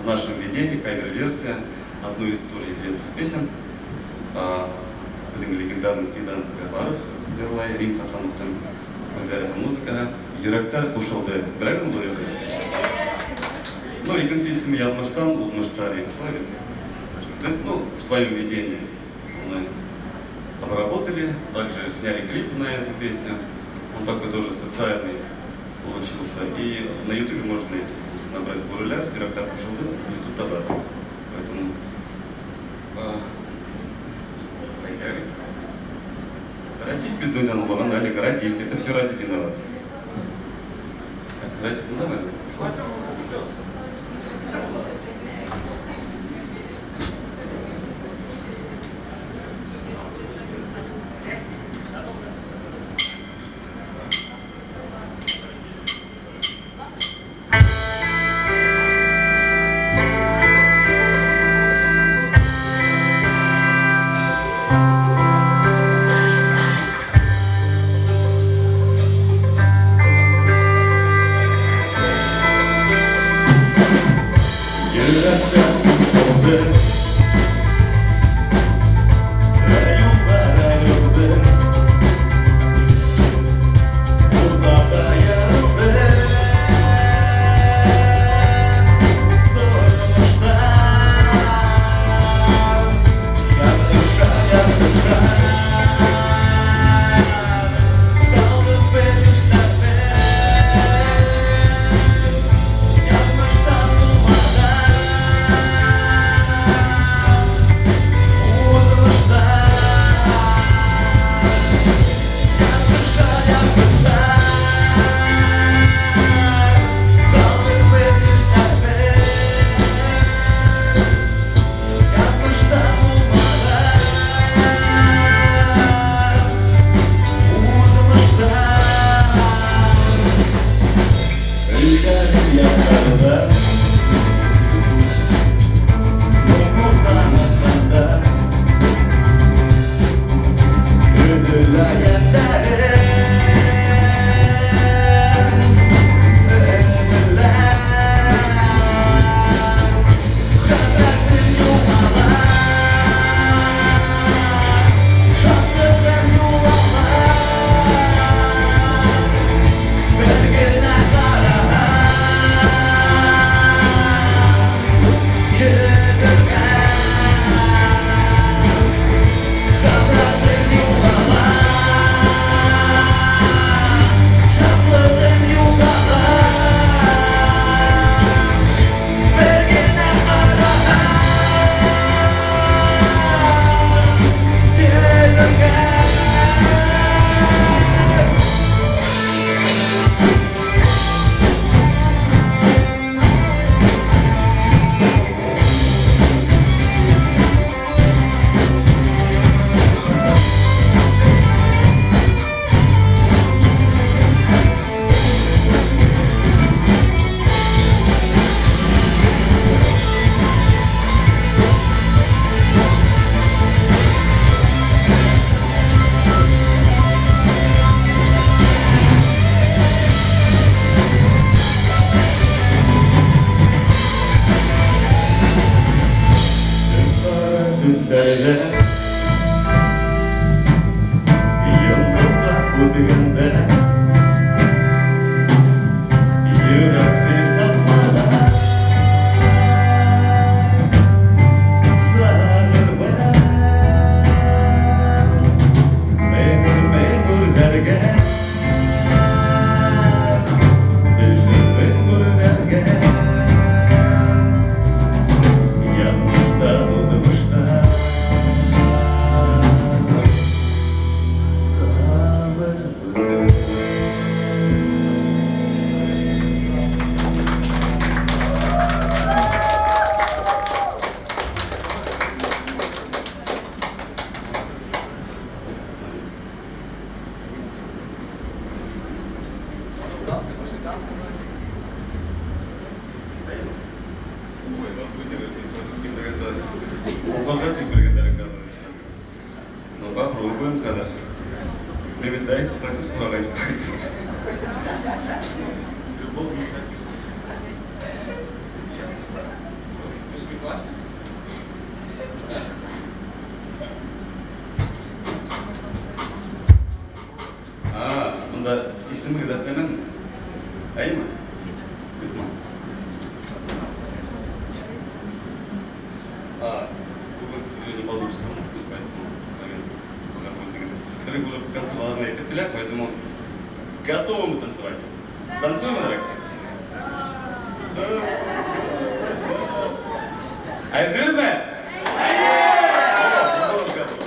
в нашем видении кавер-версия одной из тоже известных песен. Беҙҙең легендарный Фидан Гафаров йырлай, Рим Хасановтың һүҙҙәре һәм музыкаһы. Йөрәктәр ҡушылды. Беләһегеҙме был йырҙы? Ну, икенсе исеме яҙмыштан, уҙмыштар, шулай бит. Ну, в своем видении мы обработали, также сняли клип на эту песню. Он такой тоже социальный получился. И на ютубе можно найти, если набрать Бүреләр, Йөрәктәр ҡушылды, ютубта бар. Поэтому Радив бездойдан булған, Алик, Радив, это все Радив виноват. Так, Радив, ну давай. хәҙер. Мин бит әйтеп торам, әйтеп поэтому. Любовная записка. Восьмиклассница? А, бында исемегеҙ әтләмәнме? Әйме? Юҡмы? А, бөгөн, к сожалению, не получится у нас, поэтому беҙ уже к концу должны әйтеп килә, поэтому готовы мы танцевать. Танцуем, Адрек? Да. Әҙерме? О, готовы.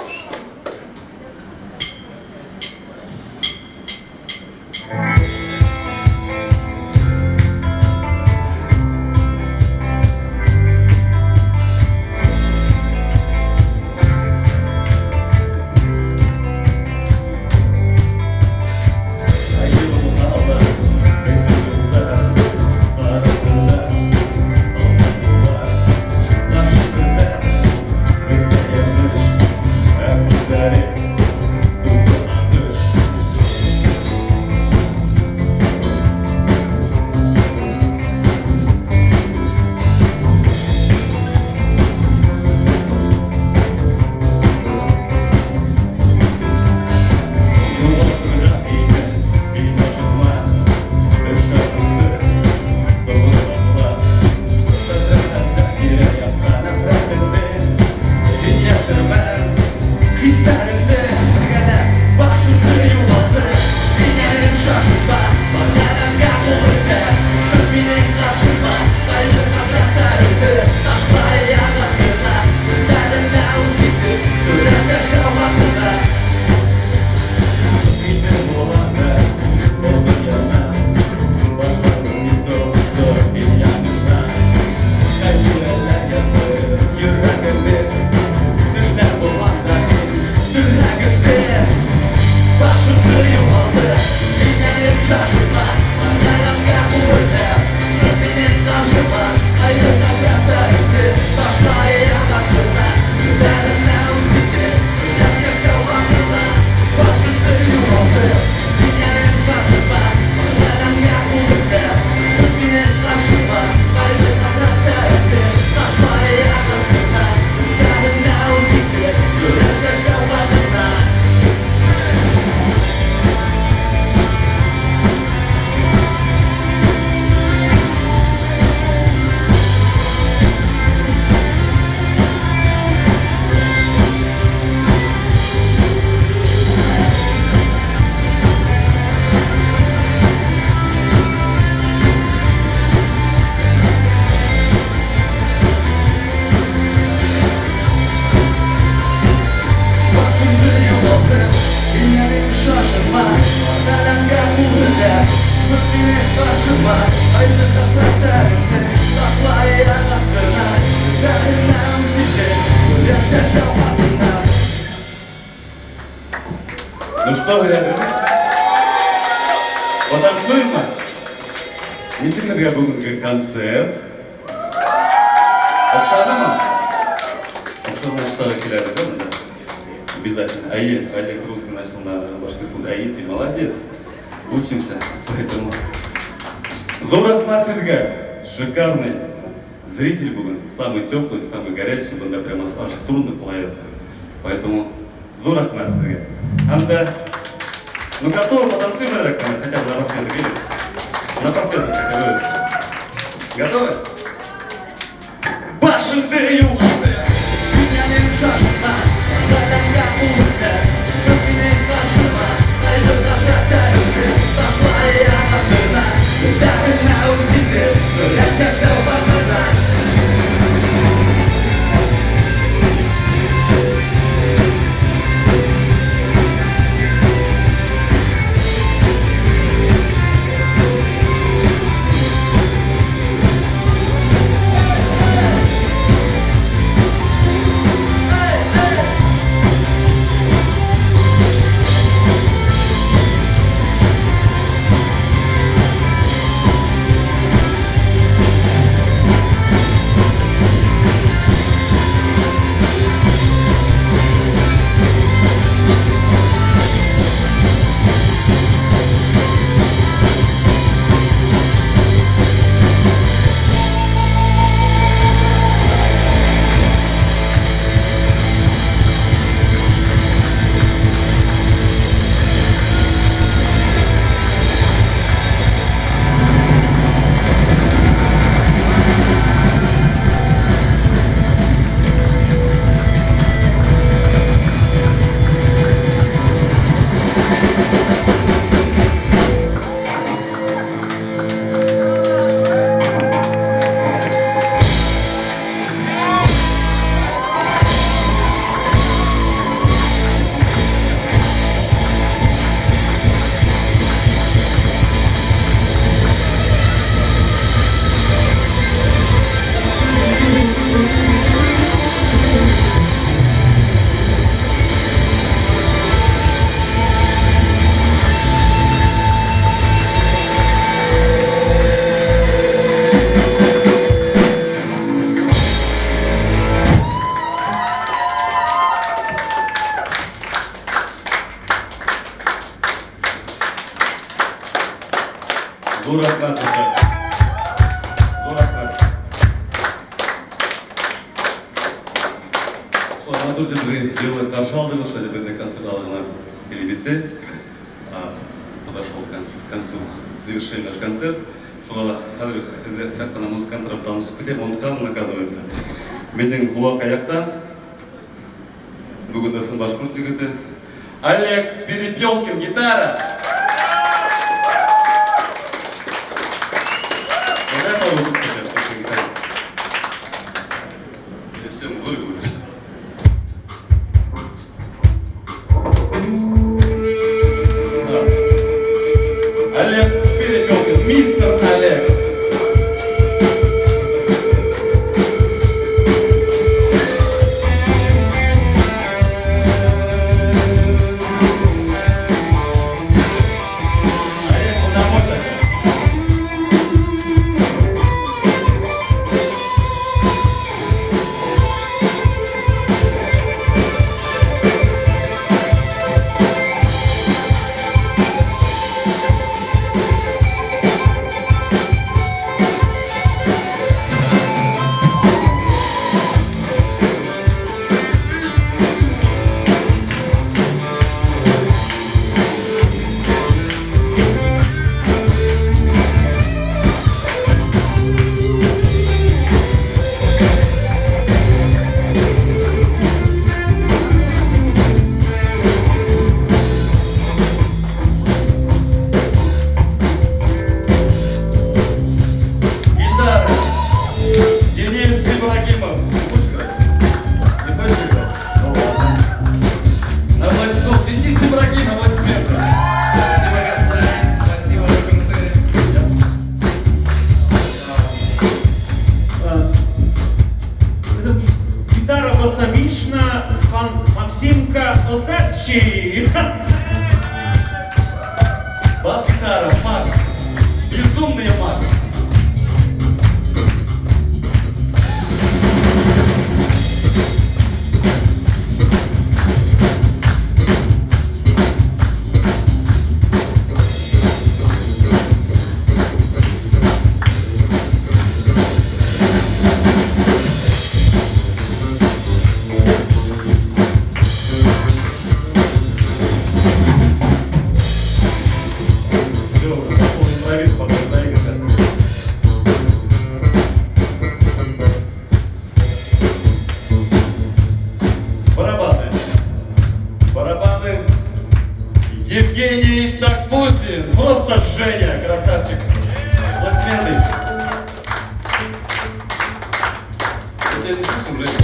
Ну что, ребята, потанцуем мы? Нисек һеҙгә бөгөнгө концерт? Оҡшанымы? Оҡшаған штары киләле, да, бында? Обязательно. Әйе, Олег русский начал на башкирском. Әйе, ты молодец. Учимся, поэтому. Ҙур рәхмәт һеҙгә. Шикарный зритель бөгөн. Самый теплый, самый горячий. Бында прямо аж струны плавятся. Поэтому ҙур рәхмәт һеҙгә. Һәм дә, ну, готовы потанцуем, наверное, хотя бы напоследок, или? Напоследок хотя бы. Готовы? Башыңды юғалты, донъяның шашыма, ғаләмгә ҡулыңды, сыҡ минең ҡаршыма, ҡайғы хәсрәттәреңде ташла аяҡ аҫтына, үҙҙәреңә үҙ итеп, көрәш йәшәү бахтына. Ҙур рәхмәт, дуҫтар. Ҙур рәхмәт. Шулай матур итеп беҙҙе йылы ҡаршы алдығыҙ, шулай итеп беҙҙең концерт алдына килеп етте. Подошел к концу, завершили наш концерт. Шуға ла хәҙер һеҙҙе саҡ ҡына музыканттар танышып китәм, онотҡанмын, оказывается. Минең һул аяҡта бөгөн ысын башҡорт егете Олег Перепелкин, гитара. Вот это вот гитарист. Или все, мы выругались. Да. Олег Перепелкин, мистер Олег. Олег, он домой тогда. Гитара. Денис Ибрагимов. Не хочешь играть? Не хочешь играть? Ну ладно. На аплодисменты. Денис Ибрагимов, аплодисменты. Спасибо, Казань, спасибо, вы крутые. Гитара басовична, пан Максимка Осадчий. Бас-гитара, Макс. Безумный Макс. Все, уже пошел интровид, пока доиграть. Барабаны. Барабаны. Евгений Такмусин. Просто Женя, красавчик. Аплодисменты. Я тебя не слышал, Женя?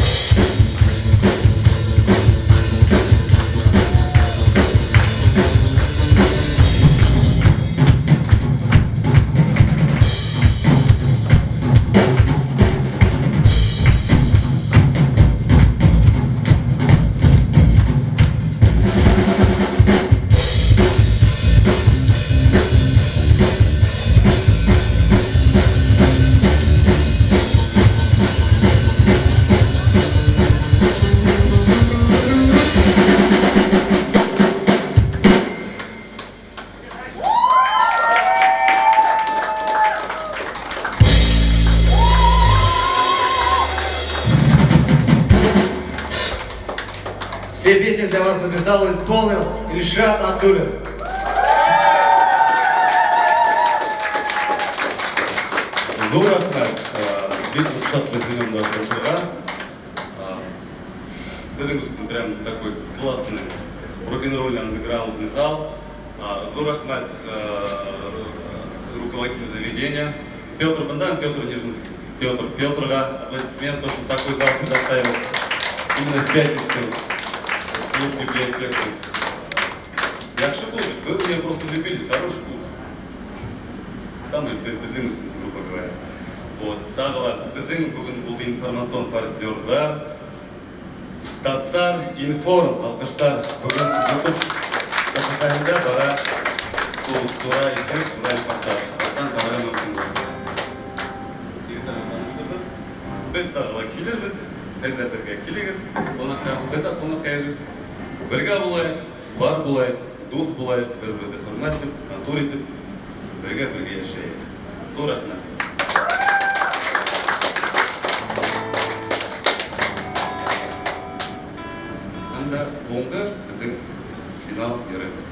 Все песни для вас написал и исполнил Ильшат Абдуллин. Ҙур рәхмәт. Бик шат беҙҙең бында осрашыуға. Беҙҙең өсөн прям такой классный рок-н-ролльный андеграундный зал. Ҙур рәхмәт руководителю заведения. Петр бында, Петр Нижинский. Петр, Петрға аплодисмент, то, что такой зал предоставил именно в пятницу. Клуб библиотеку. Яҡшы клуб, вы в нее просто влюбились, хороший клуб. Самый беҙҙең, грубо говоря. Вот, тағы ла беҙҙең бөгөн булды информацион партнерҙар. Татар Информ, алҡыштар. Бөгөн YouTube сәхифәһендә бара тура эфир, тура репортаж. Арттан ҡарарға мөмкин булыр. Егеттәр таныштырҙы. Беҙ тағы ла килербеҙ, һеҙ ҙә беҙгә килегеҙ. Ҡунаҡҡа, беҙ ҙә ҡунаҡҡа йөрөйбөҙ. Бергә булайыҡ, бар булайыҡ, дуҫ булайыҡ, бер-беребеҙҙе хөрмәт итеп, матур итеп. Бергә-бергә йәшәйек. Ҙур рәхмәт. Һәм дә һуңғы беҙҙең финал йырыбыҙ.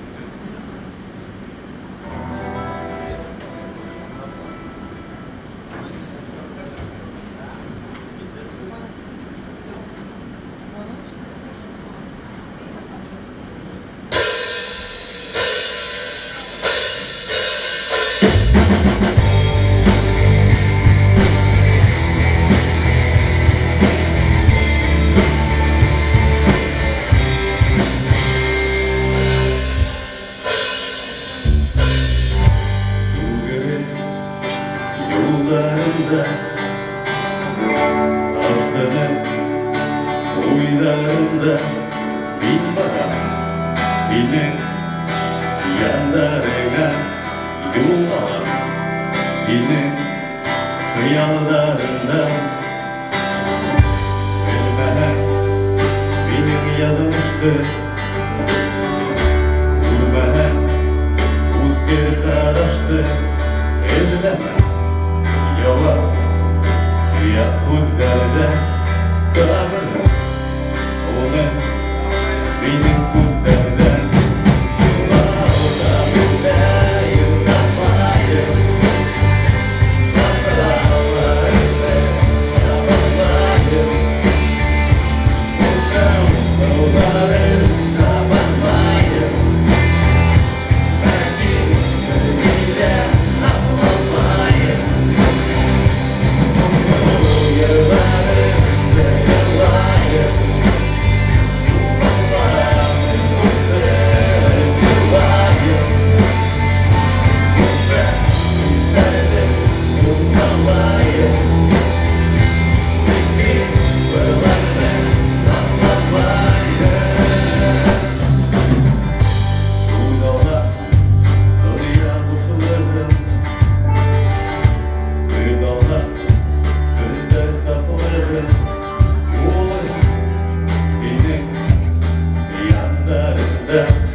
Юлдарында aşkının uylarında bin barам һинең яндарыңа юл алам һинең хыялдарыңда белмәһәң минең яҙмышты күрмәһәң үткер ҡарашты эҙләмә яуап я һүҙҙәрҙә табырһың уны минең күҙҙәрҙә. Юғалтайым, тапайым, табалайым, табалайым, табалайым, ләкин бер ни ҙә аңламайым. Yanlarında